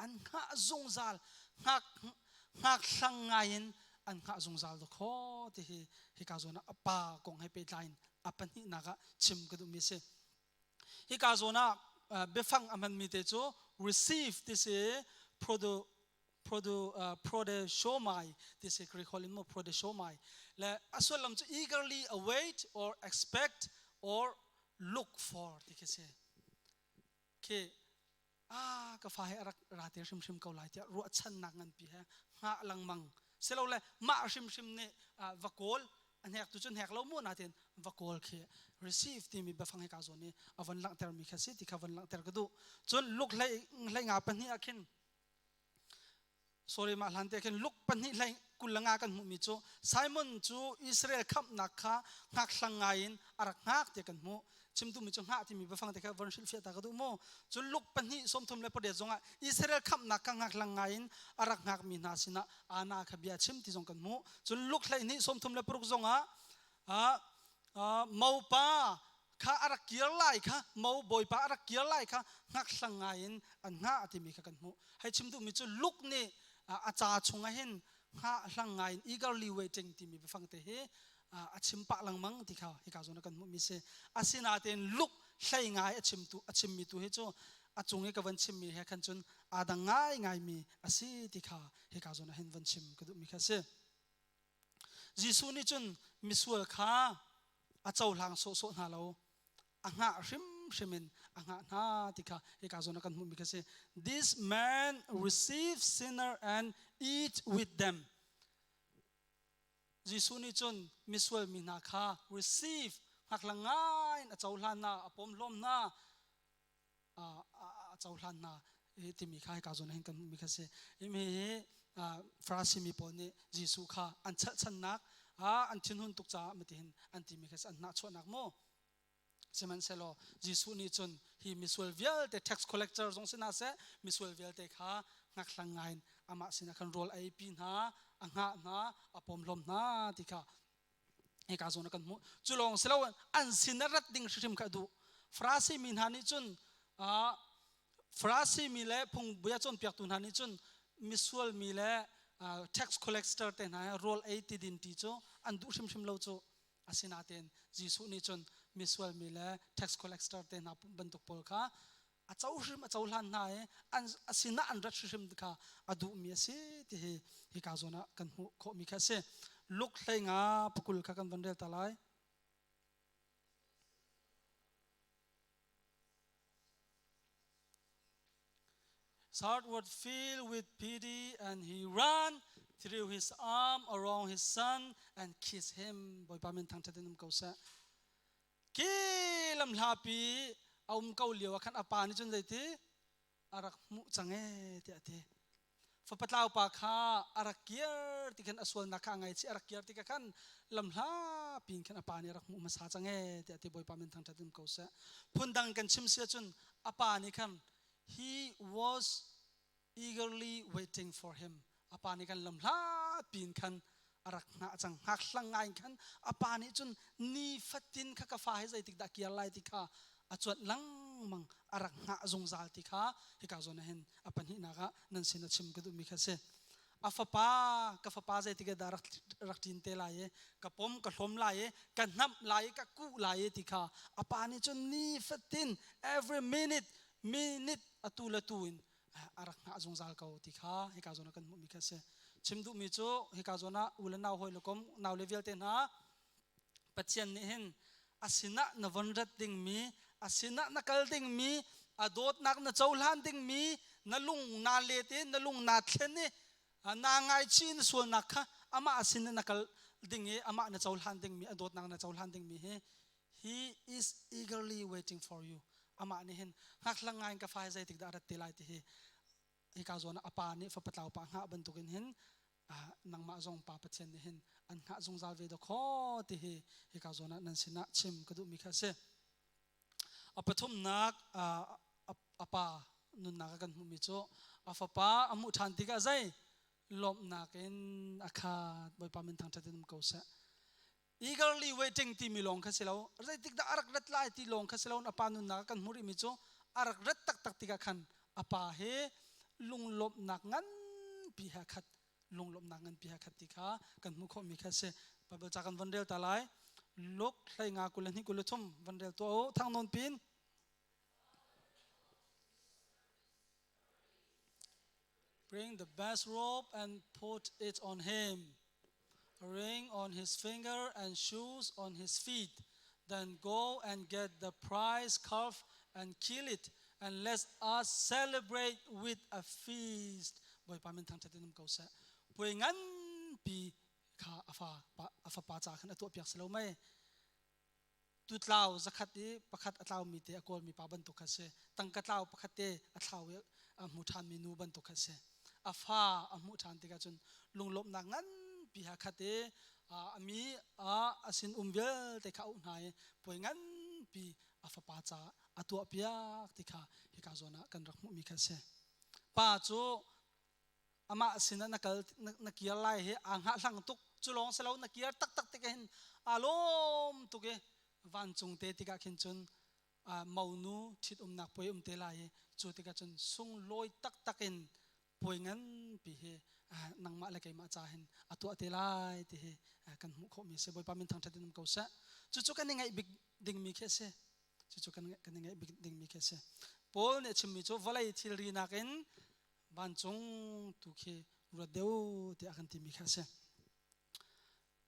an hngah zungzal hngak hngak hlang ngai in an hngah zungzal dawkaw ti hi hika zawn ah a pa kong he pehtlai in a pahnihnak ah chim ka duhmi a si. Hika zawn ah biafang a hmanmi te cu receive ti si produ produ prodeshomai ti si Greek holh in mu prodeshomai le a sullam cu eagerly await or expect or look for ti khi si. Khi ah ka fa he a rak ra te hrimhrim ko lai tiah ruahchannak nganpi he hngah lengmang silole mah hrimhrim nih va kawl a hnek tu cu hnek lo mu natin va kawl khi receive timi biafang he ka zawn i a von langhter mi kha si ti kha von langhter ka duh cun luk hlei hlei nga pahnih ah khin sorry mah hlan te khin luk pahnih hlei kul le nga kan hmuhmi cu Simon cu Israel khamhnak kha hngak hlang ngai in a rak hngak ti kan hmuh chimtu mi cu hngah timi biafang te kha von hrilhfiah ta ka duh mu cun luk pahnih sawmthum le pariat zongah Israel khamhnak kha hngak hlang ngai in a rak hngak mi hna sinah ana kha bia chim ti zong kan hmuh cun luk hleihnih sawmthum le paruk zongah mopa kha a rak kir lai kha mo bawipa a rak kir lai kha hngak ngai in an hngah timi kha kan hmuh hei chim duhmi cu luk nih a ca chungah hin hngah hlang ngai in eagerly waiting timi biafang te hi a chim pah lengmang ti kha hika zawn ah kan hmuhmi si asinain luk hlei ngai a chimtu a chimmi tu hi cu a cung i ka van chimmi he khan cun aa dang ngai ngaimi a si ti kha hika zawn ah hin van chim ka duhmi kha a si Jesuh nih cun misual kha a cohlang sawhsawh hna lo a hngah hrimhrim in a hngah hna ti kha hika zawn ah kan hmuhmi kha si this man receive sinner and eat with them Jesuh nih cun misual mi hna kha receive hngaklang ngai in a cohlan hna a pawmhlawm hna a cohlan hna timi kha hika zawn hin kan hmuhmi kha si hi hi Farasi mi pawl nih Jesuh kha an chalhchannak an thinhun tuk caah matihin an timi kha si an hnahchuahnak mu sihmanhsehlaw Jesuh nih cun hi misual vialte tax collector zong si hna seh misual vialte kha hngakhlang ngai in amah sinah khan rawl a eipi hna a hngah hna a pawmhlawm hna ti kha hika zawn ah kan hmuh cu lawng si lo an sin a rat ding hrimhrim kha a duh Farasi mi hna nih cun Farasi mi le phungbia cawnpiaktu hna nih cun misual mi le tax collector te hna rawl ei ti din ti cu an duh hrimhrim lo cu asinain Jesuh nih cun misual mi le tax collector te hna bantuk pawl kha a co hrim a cohlan hna i an a sinah an rat hrimhrim kha a duhmi a si ti hi hika zawn ah kan hmuh khawhmi kha a si luk hlei nga pakul kha kan von rel ta lai His heart was filled with pity and he ran threw his arm around his son and kissed him. Bawipa min thangṭhat in um ko seh. Ki lamhlapi a um ko lio ah khan a pa nih cun zeiti a rak hmuh cang ee tiah a ti. Fapa tlau pa kha a rak kir ti khan a sualnak kha a ngaihchih a rak kir tikah khan lamhlapi in khan a pa nih a rak hmuh hmasa cang ee tiah a ti Bawipa min thangṭhat in um ko seh. Phundang kan chim si ahcun a pa nih khan he was eagerly waiting for him a pa nih khan lamhlat piin khan a rak hngah cang hngak hlang ngai in khan a pa nih cun ni fatin kha ka fa hi zeitik dah kir lai ti kha a cuanh lengmang a rak hngah zungzal ti kha hika zawn ah hin a pahnihnak ah nan sin a chim ka duhmi kha si a fapa ka fapa zeitik dah rak rak ṭin te lai i ka pom ka hlawm lai i ka hnamh lai i ka kuh lai i ti kha a pa nih cun ni fatin every minute minute atu le tu in a rak hngah zungzal ko ti kha hika zawn ah kan hmuhmi kha a si chim duhmi cu hika zawn ah u le nau hawi le kom nau le vialte hna Pathian nih hin a sinah na von rat dingmi a sinah na kal dingmi a dawtnak na cohlan dingmi na lung naa let i na lung naa thlen i naa ngaichih na sualnak kha amah sin na kal ding i amah na cohlan dingmi a dawtnak na cohlan dingmi hi he is eagerly waiting for you amah nih hin hngakhlak ngai in ka fa hi zeitik dah a rat te lai ti hi. Hika zawn ah a pa nih fapa tlau pa hngah bantukin hin nangmah zong Pa Pathian nih hin an hngah zungzal ve dawkaw ti hi hika zawn ah nan sinah chim ka duhmi kha a si. A pathumnak a pa nunnak ah kan hmuhmi cu a fapa a hmuh ṭhan tikah zei lawmhnak in a khat. Bawipa min thangṭhat in um ko seh. Eagerly waiting timi lawng kha si lo. Zeitik dah a rak rat lai ti lawng kha si lo. A pa nunnak ah kan hmuh rihmi cu a rak rat taktak tikah khan a pa he lunglawmhnak nganpi he khat lunglawmhnak nganpi he khat ti kha kan hmuh khawhmi kha a si. Bible ca kan von rel ta lai. Luke 15 22 23 von rel tuah u. Thang nawn pin. Bring the best robe and put it on him, a ring on his finger and shoes on his feet. Then go and get the prize calf and kill it, and let us celebrate with a feast. Bawipa min thangṭhat in um ko seh. Puai nganpi kha a fa a fapa ca khan a tuahpiak si lo mei? Tutlau zakhat i pakhat a tlaumi te a kawlmi pa bantuk kha si. Tangka tlau pakhat te a thlau i a hmu ṭhanmi nu bantuk kha si. A fa a hmuh ṭhan tikah cun lunglawmhnak nganpi ha khat i a mi a sin um vialte kha a auh hna i puai nganpi a fapa caah a tuahpiak ti kha hika zawn ah kan rak hmuhmi kha a si. Pa cu amah sinah na kal na kir lai hi aa hngahhlang tuk cu lawng si lo na kir taktak tik hin aa lawm tuk i vancung te tikah khin cun monu ṭhitumnak puai um te lai i cu tikah cun sunglawi taktak in puai nganpi hi nangmah le keimah ca hin a tuah te lai ti hi kan hmuh khawhmi a si. Bawipa min thangṭhat in um ko seh. Cucu kan i ngaih bik dingmi khi a si. Cucu kan i ngaih bik dingmi khi a si. Paul nih a chimmi cu vawlei thilri nakin vancung tu khi ruat deuh tiah a kan timi kha a si.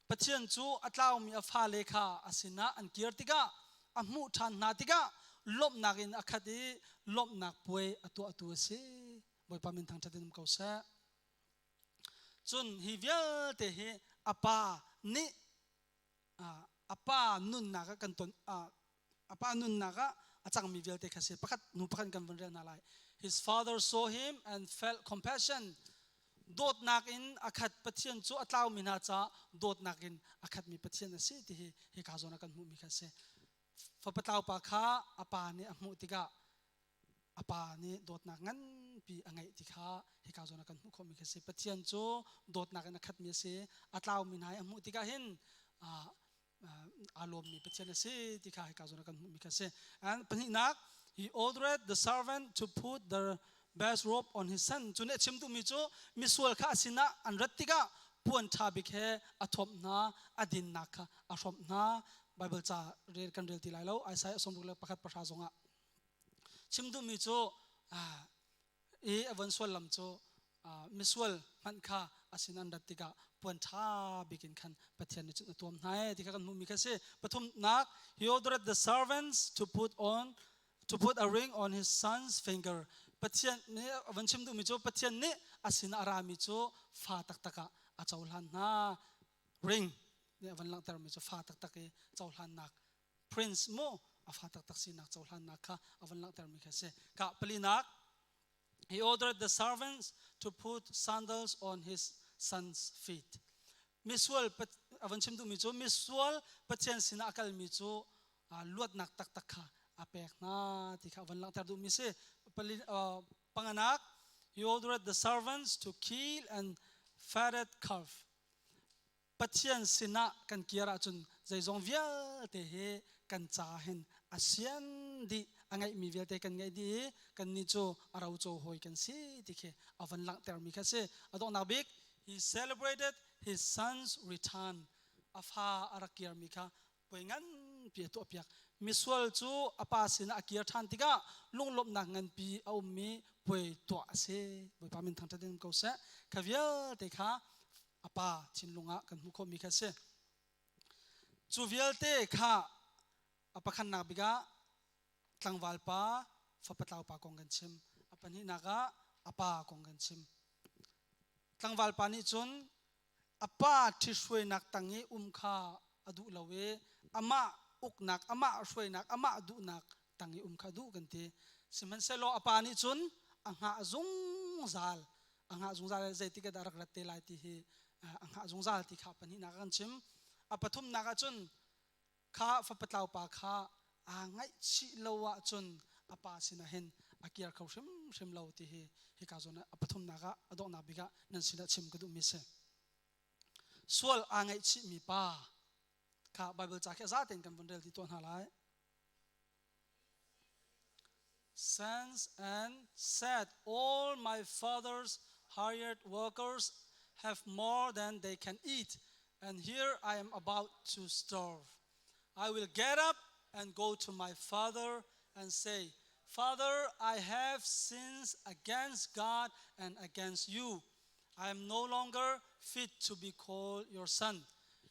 Pathian cu a tlaumi a fale kha a sinah an kir tikah a hmuh ṭhan hna tikah lawmhnak in a khat i lawmhnak puai a tuahtu a si. Bawipa min thangṭhat in um ko seh. Cun hi vialte hi a pa nih a pa nunnak ah kan ton a pa nunnak ah a cangmi vialte kha si pakhat hnu pakhat kan vun rel hna lai. His father saw him and felt compassion. Dawtnak in a khat. Pathian cu a tlaumi hna caah dawtnak in a khatmi Pathian a si ti hi hika zawn ah kan hmuhmi kha a si. Fapa tlau pa kha a pa nih a hmuh tikah a pa nih dawtnak nganpi a ngeih ti kha hika zawn ah kan hmuh khawhmi kha a si. Pathian cu dawtnak in a khatmi a si. A tlaumi hna i a hmuh tikah hin aa lawmmi Pathian a si ti kha hika zawn ah kan hmuhmi kha a si. And pahnihnak, he ordered the servant to put the best robe on his son. Cu nih a chim duhmi cu misual kha a sinah an rat tikah puan ṭha bik he a thuamh hna, a dinnak kha a hrawmh hna. Bible ca rel kan rel ti lai lo. Isaiah 61:10 zongah chim duhmi cu i a von suallam cu misual hmanh kha a sin an rat tikah puan ṭha bik in khan Pathian nih cun a tuam hna ee ti kha kan hmuhmi kha si. Pathumnak, he ordered the servants to put a ring on his son's finger. Pathian nih a van chim duhmi cu Pathian nih a sin a rami cu fa taktak ah a cohlan hna. Ring nih a van langhtermi cu fa taktak i cohlannak prince mu a fa taktak sinak cohlannak kha a van langhtermi kha si. Ka palinak, he ordered the servants to put sandals on his son's feet. Misual a van chim duhmi cu misual Pathian sinah a kalmi cu luatnak taktak kha a pek hna ti kha a van langhter duhmi si. Panganak, he ordered the servants to kill and fatted calf. Pathian sinah kan kir ahcun zeizong vialte hi kan ca hin a sian dih, a ngeihmi vialte kan ngeih dih i kannih cu a roco hawi kan si ti khi a van langhtermi kha si. A donghnak bik, he celebrated his son's return. A fa a rak kirmi kha puai nganpi a tuahpiak. Misual cu a pa sinah a kir ṭhan tikah lunglawmhnak nganpi a ummi puai tuah a si. Bawipa min thangṭhat in ko seh. Kha vialte kha a pa thinlung ah kan hmuh khawhmi kha a si. Cu vialte kha a pakhatnak bik ah tlangval pa, fapa tlau pa kong kan chim. A pahnihnak ah a pa kong kan chim. Tlangval pa nih cun a pa ṭhithruainak tang i um kha a duh lo i amah uknak, amah hruainak, amah duhnak tang i um kha a duh kan ti. Sihmanhsehlaw a pa nih cun a hngah zungzal. zungzal a hngah zungzal zeitik ah dah rak rat te lai ti hi a hngah zungzal ti kha pahnihnak kan chim. A pathumnak ah cun kha fapatlau pa kha aa ngaihchih lo ahcun a pa sinah hin a kir kho hrimhrim lo ti hi hika zawn ah a pathumnak ah a donghnak bik ah nan sinah chim ka duhmi a si. Sual aa ngaihchihmi pa kha Bible ca khi a zatein kan vun rel ti tuah hna lai. Sons and said, All my father's hired workers have more than they can eat, and here I am about to starve. I will get up and go to my father and say, Father, I have sinned against God and against you. I am no longer fit to be called your son.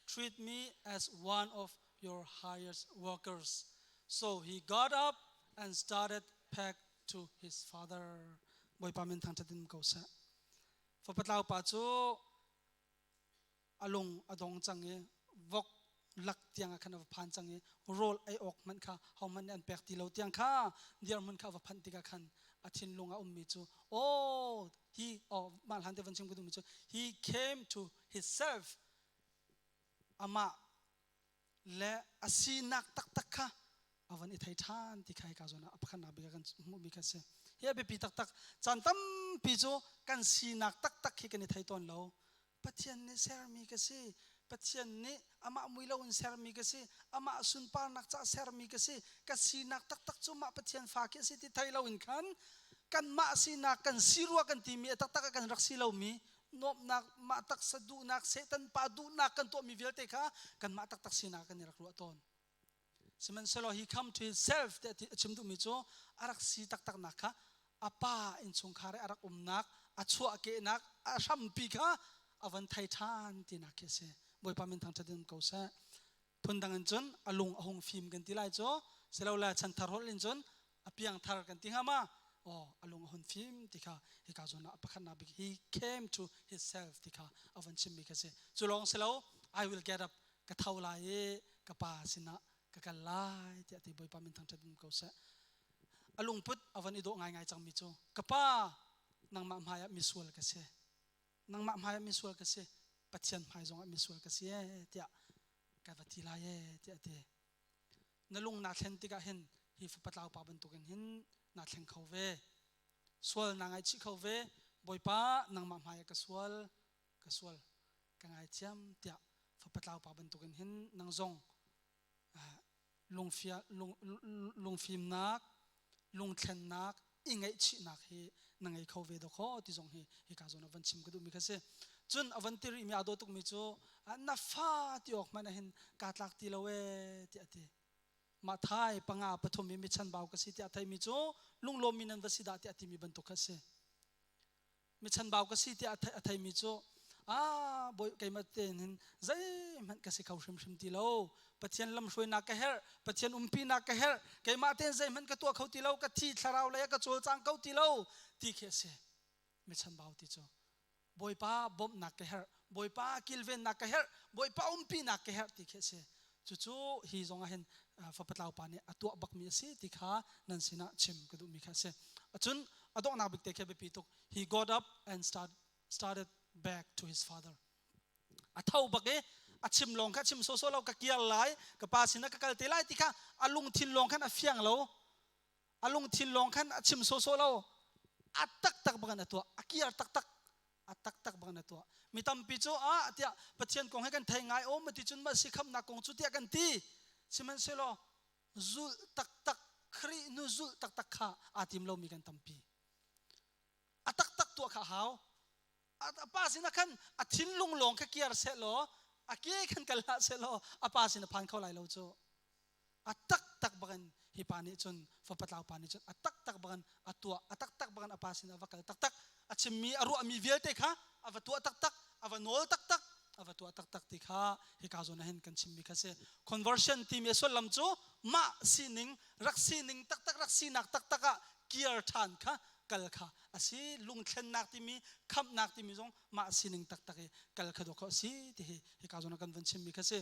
Treat me as one of your hired workers. So he got up and started back to his father. Bawipa min thangṭhat in ko seh. Fapatlau pa cu a lung a dong cang i vok lak tiang ah khan a va phan cang i rawl ei awk hmanh kha hohmanh nih an pek ti lo tiang kha dirhmun kha a va phanh tikah khan a thinlung ah ummi cu oh he oh mah hlan te van chim ka duhmi cu he came to himself amah le a sinak taktak kha a van i thei ṭhan ti kha hika zawn ah a pakhatnak bik ah kan hmuhmi kha a si. Hi a biapi taktak. Caan tampi cu kan sinak taktak hi kan i thei tawn lo. Pathian nih sermi ka si. Pathian nih amah mui loin sermi ka si. Amah sunparnak caah sermi ka si. Ka sinak taktak cu mah Pathian fa khi a si ti thei loin khan kanmah sinak kan si rua kan timi a taktak ah kan rak si lomi nuamhnak mah taksa duhnak Satan pa duhnak kan tuahmi vialte kha kanmah taktak sinak kan i rak ruah tawn. Sihmanhsehlaw he come to himself ti a chim duhmi cu a rak si taktaknak kha a pa innchungkhar i a rak umnak a chuahkehnak a hrampi kha a van thei ṭhan tinak khi a si. Bawipa min thangṭhat in ko seh. Phundang in cun a lung a hung fim kan ti lai cu silole chanthar holh in cun a piangthar kan ti hnga ma oh a lung a hun fim ti kha hika zawn ah pakhatnak bik he came to himself ti kha a van chimmi kha si cu lawng si lo I will get up ka tho lai i ka pa sinah ka kal lai tiah ti Bawipa min thangṭhat in ko seh a lungput a van i dawh ngaingai cangmi cu ka pa nangmah hmai ah misual ka si nangmah hmai ah misual ka si Pathian hmai zong ah misual ka si ee tiah ka va ti lai ee tiah a ti na lung naa thlen tikah hin hi fapatlau pa bantukin hin naa thleng kho ve sual naa ngaihchih kho ve Bawipa nangmah hmai ah ka sual ka sual ka ngaithiam tiah fapatlau pa bantukin hin nang zong lungfia lung lungfimnak lungthlennak i ngaihchihnak hi na ngei kho ve dawkaw ti zong hi hika zawn ah van chim ka duhmi kha si cun a van ti rihmi aa dawh tukmi cu na fa ti awk hmanh ah hin kaa tlak ti lo ee tiah a ti mah thai panga pathum i mi chanbau ka si tiah a theimi cu lunglawmmi nan va si dah tiah a timi bantuk kha si mi chanbau ka si tiah a theimi cu ah bawi keimah tein hin zeihmanh ka si kho hrimhrim ti lo Pathian lamhruainak ka herh Pathian umpinak ka herh keimah tein zeihmanh ka tuah kho ti lo ka thi thlarau lei ah ka cawlcang kho ti lo ti khi a si mi chanbau ti cu Bawipa bawmhnak ka herh Bawipa kilvennak ka herh Bawipa umpinak ka herh ti khi a si cucu hi zong ah hin fapatlau pa nih a tuah bakmi a si ti kha nan sinah chim ka duhmi kha a si cun a donghnak bik te khi biapi tuk he got up and started back to his father a tho bak i a chim lawng kha chim sawsawh lo ka kiar lai ka pa sinah ka kal te lai ti kha a lungthin lawng khan a fiang lo a lungthin lawng khan a chim sawsawh lo a taktak bak in a tuah a kiar taktak a taktak bak in a tuah mi tampi cu ah tiah Pathian kong he kan thei ngai o mati cun ma si khamnak kong cu tiah kan ti sihmanhsehlaw zulh taktak Khrih nu zulh taktak kha aa tim lomi kan tampi a taktak tuah kha hau a pa sinah khan a thinlung lawng kha kiar seh law a ke khan kal hlah seh law a pa sin a phan kho lai lo cu a taktak bakin hi pa nih cun fapatlau pa nih cun a taktak bakin a tuah a taktak bakin a pa sin a va kal taktak a chimmi a ruahmi vialte kha a va tuah taktak a va nawl taktak a va tuah taktak ti kha hika zawn ah hin kan chimmi kha si conversion timi a sullam cu mah sining rak sining taktak rak sinak taktak ah kir ṭhan kha kal kha a si lungthlennak timi khamhnak timi zong mah sining taktak i kal kha dawh kha a si ti hi hika zawn ah kan van chimmi kha si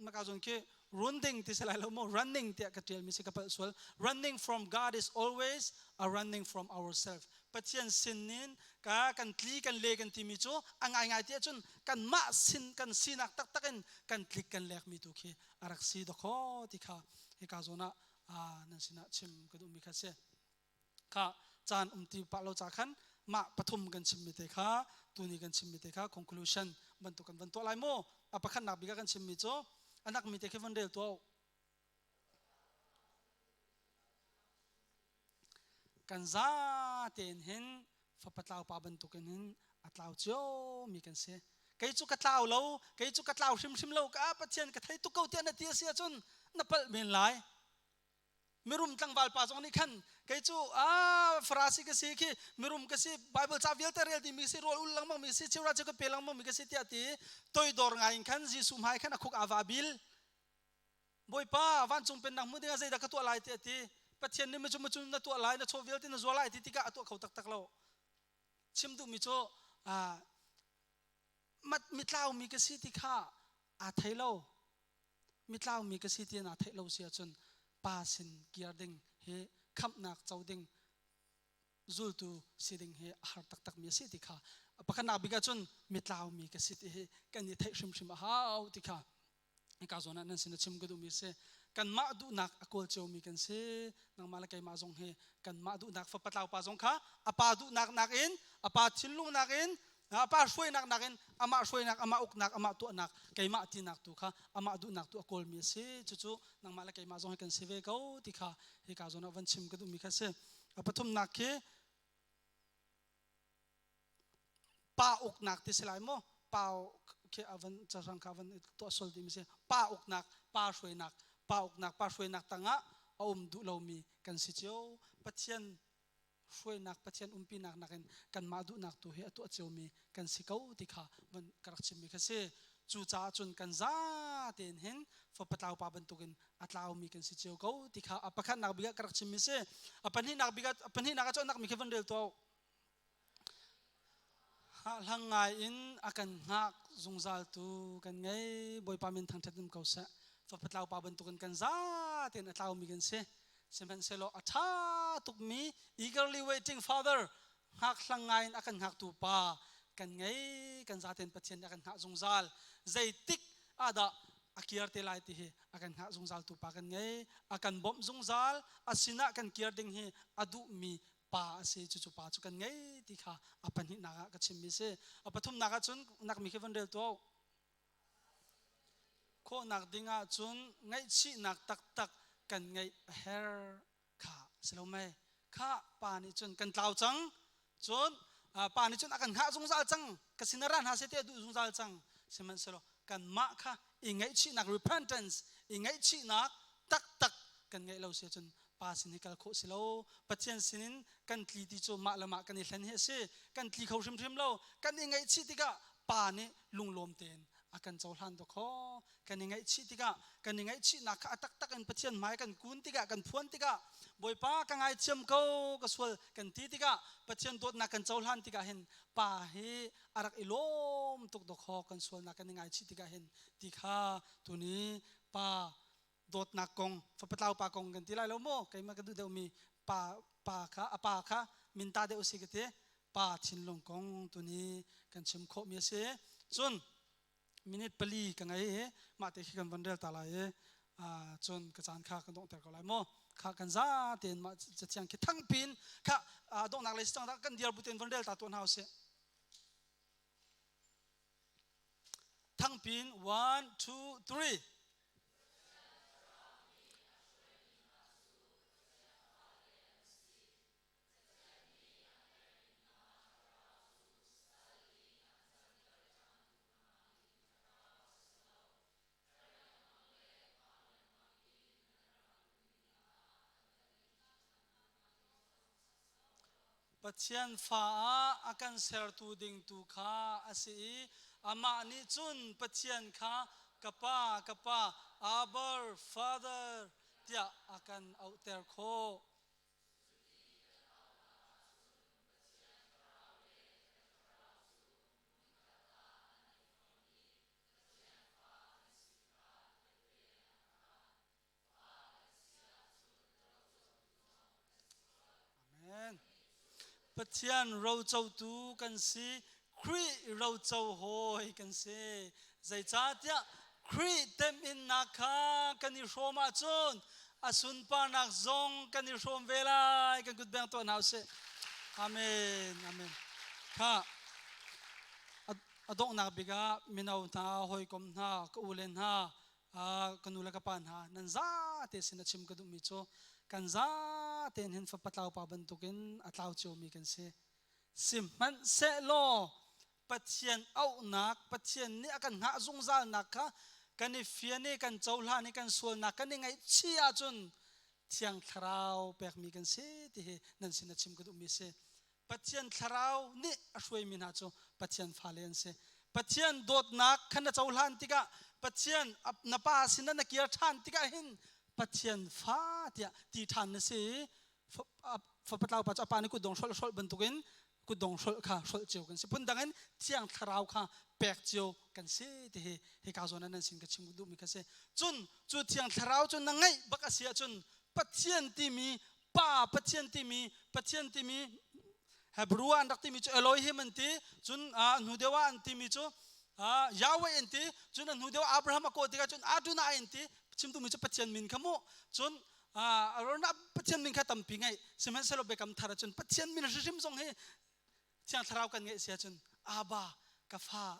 maka zawn khi Running ti si lai lo mo running tiah ka tial mi si ka palh sual. Running from God is always a running from ourselves. Pathian sin in ka kan tli kan le kan timi cu a ngaingai ti ahcun kan mah sin kan sinak taktak in kan tlik kan lek mi tu khi a rak si dawkaw ti kha hika zawn ah nan sinah chim ka duhmi kha si. Kha caan um ti pah lo ca khan mah pathum kan chimmi te kha tuni kan chimmi te kha conclusion bantuk kan van tuah lai mu. A pakhatnak bik ah kan chimmi cu anak mi te khi van rel tuah u. Kan za tein hin fapa tlau pa bantukin hin a tlau cio mi kan si. Kei cu ka tlau lo, kei cu ka tlau hrimhrim lo, ka Pathian ka thei tuk ko tiah na ti a si ahcun na palh men lai. Mirum tlangval pa zong nih khan kei cu a Farasi ka si khi mirum ka si Bible ca vialte rel dimi si rawl ul lengmang mi si cheuhra cheu ka pe lengmang mi ka si tiah ti toidor ngai in khan Jesuh hmai khan a khuk aa va bil. Bawipa vancung pennak hmu dingah zeidah ka tuah lai tiah a ti. Pathian nih macu macu na tuah lai na chaw vialte na zual lai ti tikah a tuah kho taktak lo. Chim duhmi cu mitlaumi ka si ti kha aa thei lo. Mitlaumi ka si ti naa theih lo si ahcun pa sin kir ding hi khamhnak co ding zultu si ding hi a har taktak mi a si ti kha pakhatnak bik ahcun mitlaumi ka si ti hi kan i theih hrimhrim a hau ti kha hika zawn ah nan sin a chim ka duhmi a si. Kanmah duhnak a kawl ciomi kan si. Nangmah le keimah zong hi kanmah duhnak fapatlau pa zong kha a pa duhnak nakin a pa thinlung nakin a pa hruainak nakin amah hruainak amah uknak amah tuahnak keimah tinak tu kha amah duhnak tu a kawlmi a si. Cucu nangmah le keimah zong hi kan si ve ko ti kha hika zawn ah van chim ka duhmi kha a si. A pathumnak khi pa uknak ti si lai maw pa khi avan carang kha avan tuah sual ding si pa uknak pa hruainak pa uknak pa hruainak tangah a um duh lomi kan si cio. Pathian hruainak Pathian umpinak nakin kanmah duhnak tu hi a tuah ciomi kan si ko ti kha van ka rak chimmi kha si. Cucaah cun kan za tein hin fapa tlau pa bantukin a tlaumi kan si cio ko ti kha a pakhatnak bik ah ka rak chimmi si. A pahnihnak bik ah a pahnihnak ah cun nak mi khi van rel tuah. Hngahhlang ngai in a kan hngak zungzaltu kan ngei. Bawipa min thangṭhat um ko seh. Fapa tlau pa bantukin kan za tein a tlaumi kan si. Sihmanhsehlaw a ṭha tukmi eagerly waiting father hngak-hlang ngai in a kan hngaktu pa kan ngei. Kan zaten Pathian nih a kan hngah zungzal. Zeitik ah dah a kir te lai ti hi a kan hngah zungzaltu pa kan ngei. A kan bawmh zungzal. A sinah kan kir ding hi a duhmi pa a si. Cucu pa cu kan ngei ti kha a pahnihnak ah ka chimmi si. A pathumnak ah cun nak mi khi van rel tuah u. Khawhnak ding ah cun ngaihchihnak taktak kan ngeih a herh kha si lo mei? Kha pa nih cun kan tlau cang. Cun pa nih cun a kan hngah zungzal cang. Ka sin ah ra hna seh ti a duh zungzal cang. Sihmanhsehlaw kanmah kha i ngaihchihnak repentance i ngaihchihnak taktak kan ngeih lo si ahcun pa sin hi kal khawh si lo. Pathian sinin kan tli ti cu mah le mah kan i hlen hi a si. Kan tli kho hrimhrim lo. Kan i ngaihchih tikah pa nih lunglawm tein a kan cohlan dawkaw. Kan i ngaihchih tikah kan i ngaihchihnak kha a taktak in Pathian hmai kan kun tikah kan phuan tikah Bawipa ka ngaithiam ko ka sual kan ti tikah Pathian dawtnak kan cohlan tikah hin pa hi a rak i lawm tuk dawkaw kan sualnak kan i ngaichih tikah hin ti kha tuni pa dawtnak kong fapatlau pa kong kan ti lai lo maw? Keimah ka duh deuhmi pa pa kha a pa kha minta deuh si ka ti. Pa thinlung kong tuni kan chim khawhmi a si. Cun minute 4 ka ngei i mah te khi kan van rel ta lai i cun ka caan kha kan donghter ko lai maw? Kha kan za tein mah cathiang khi thangpin kha donghnak lei si cang kan diar bu tein van rel ta tuah hna usih. Thangpin 1 2 3. Pathian fa ah a kan sertu ding tu kha a si i amah nih cun Pathian kha ka pa, ka pa, Abba, Father tiah a kan auhter khawh. Pathian rocotu kan si. Khrih roco hawi kan si. Zeicahtiah Khrih temhinnak kha kan i hrawm ahcun a sunparnak zong kan i hrawm ve lai. Kan kut beng tuah hna usih. Amen. Amen. Kha a donghnak bik ah mino hna, hawikom hna, ka u le hna, ka nu le ka pa hna nan zate sin a chim ka duhmi cu kan zate hin fapa tlau pa bantukin a tlau ciomi kan si. Sihmanhsehlaw Pathian auhnak, Pathian nih a kan hngah zungzalnak kha kan i fian i kan cohlan i kan sualnak kan i ngaihchih ahcun Thiang Thlarau pekmi kan si ti hi nan sin a chim ka duhmi a si. Pathian Thlarau nih a hruaimi hna cu Pathian fale an si. Pathian dawtnak kha na cohlan tikah Pathian na pa sinah na kir ṭhan tikah hin Pathian fa tiah ti ṭhan na si i fapatlau pa cu a pa nih kutdong hrolh hrolh bantukin kutdong hrolh kha hrolh cio kan si. Phundang in Thiang Thlarau kha pek cio kan si ti hi hika zawn ah nan sin ka chim duhmi kha si. Cun cu Thiang Thlarau cu na ngeih bak a si ahcun Pathian timi Pa Pathian timi Pathian timi Hebrew ah an rak timi cu Elohim an ti cun hnu deuh ah an timi cu Yahweh an ti cun a hnu deuh Abraham a kawh tikah cun Adonai an ti chim duhmi cu Pathian min kha mu cun Pathian min kha tampi ngeih sihmanhsehlaw biakam thar ah cun Pathian min hrimhrim zong hi Thiang Thlarau kan ngeih si ahcun Abba ka fa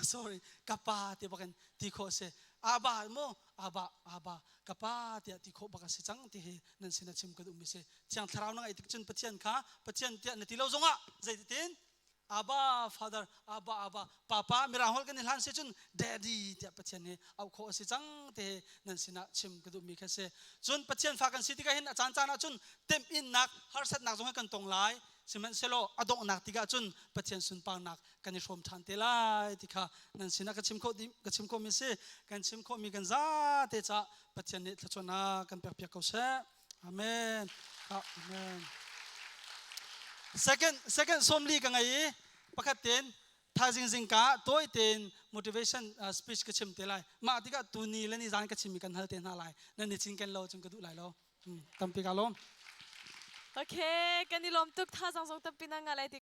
sorry ka pa ti bakin ti khawh a si. Abba mu Abba Abba ka pa tiah ti khawh bak a si cang ti hi nan sin a chim ka duhmi si. Thiang Thlarau na ngeih tik cun Pathian kha Pathian tiah na ti lo zongah zeititin Abba Father Abba Abba Papa mirang holh kan i hlan si cun Daddy tiah Pathian hi auh khawh a si cang ti hi nan sinah chim ka duhmi kha si. Cun Pathian fa kan si tikah hin a caan caan ah cun temhinnak harsatnak zong hi kan tong lai. Sihmanhsehlaw a donghnak tikah cun Pathian sunparnak kan i hrawm ṭhan te lai ti kha nan sinah ka chim khawh ka chim khawhmi si. Kan chim khawhmi kan zate caah Pathian nih thluachuahnak kan pekpiak ko seh. Amen. Amen. Second second 40 ka ngei i pakhat ten thaizing zingka tawi tein motivation speech ka chim te lai. Mah tikah tuni le ni zan ka chimmi kan hal te hna lai. Nan i cinken lo cun ka duh lai lo. Tampi ka lawm. Okay, kan i lawm tuk. Thazaang zong tampi na ngah lai ti.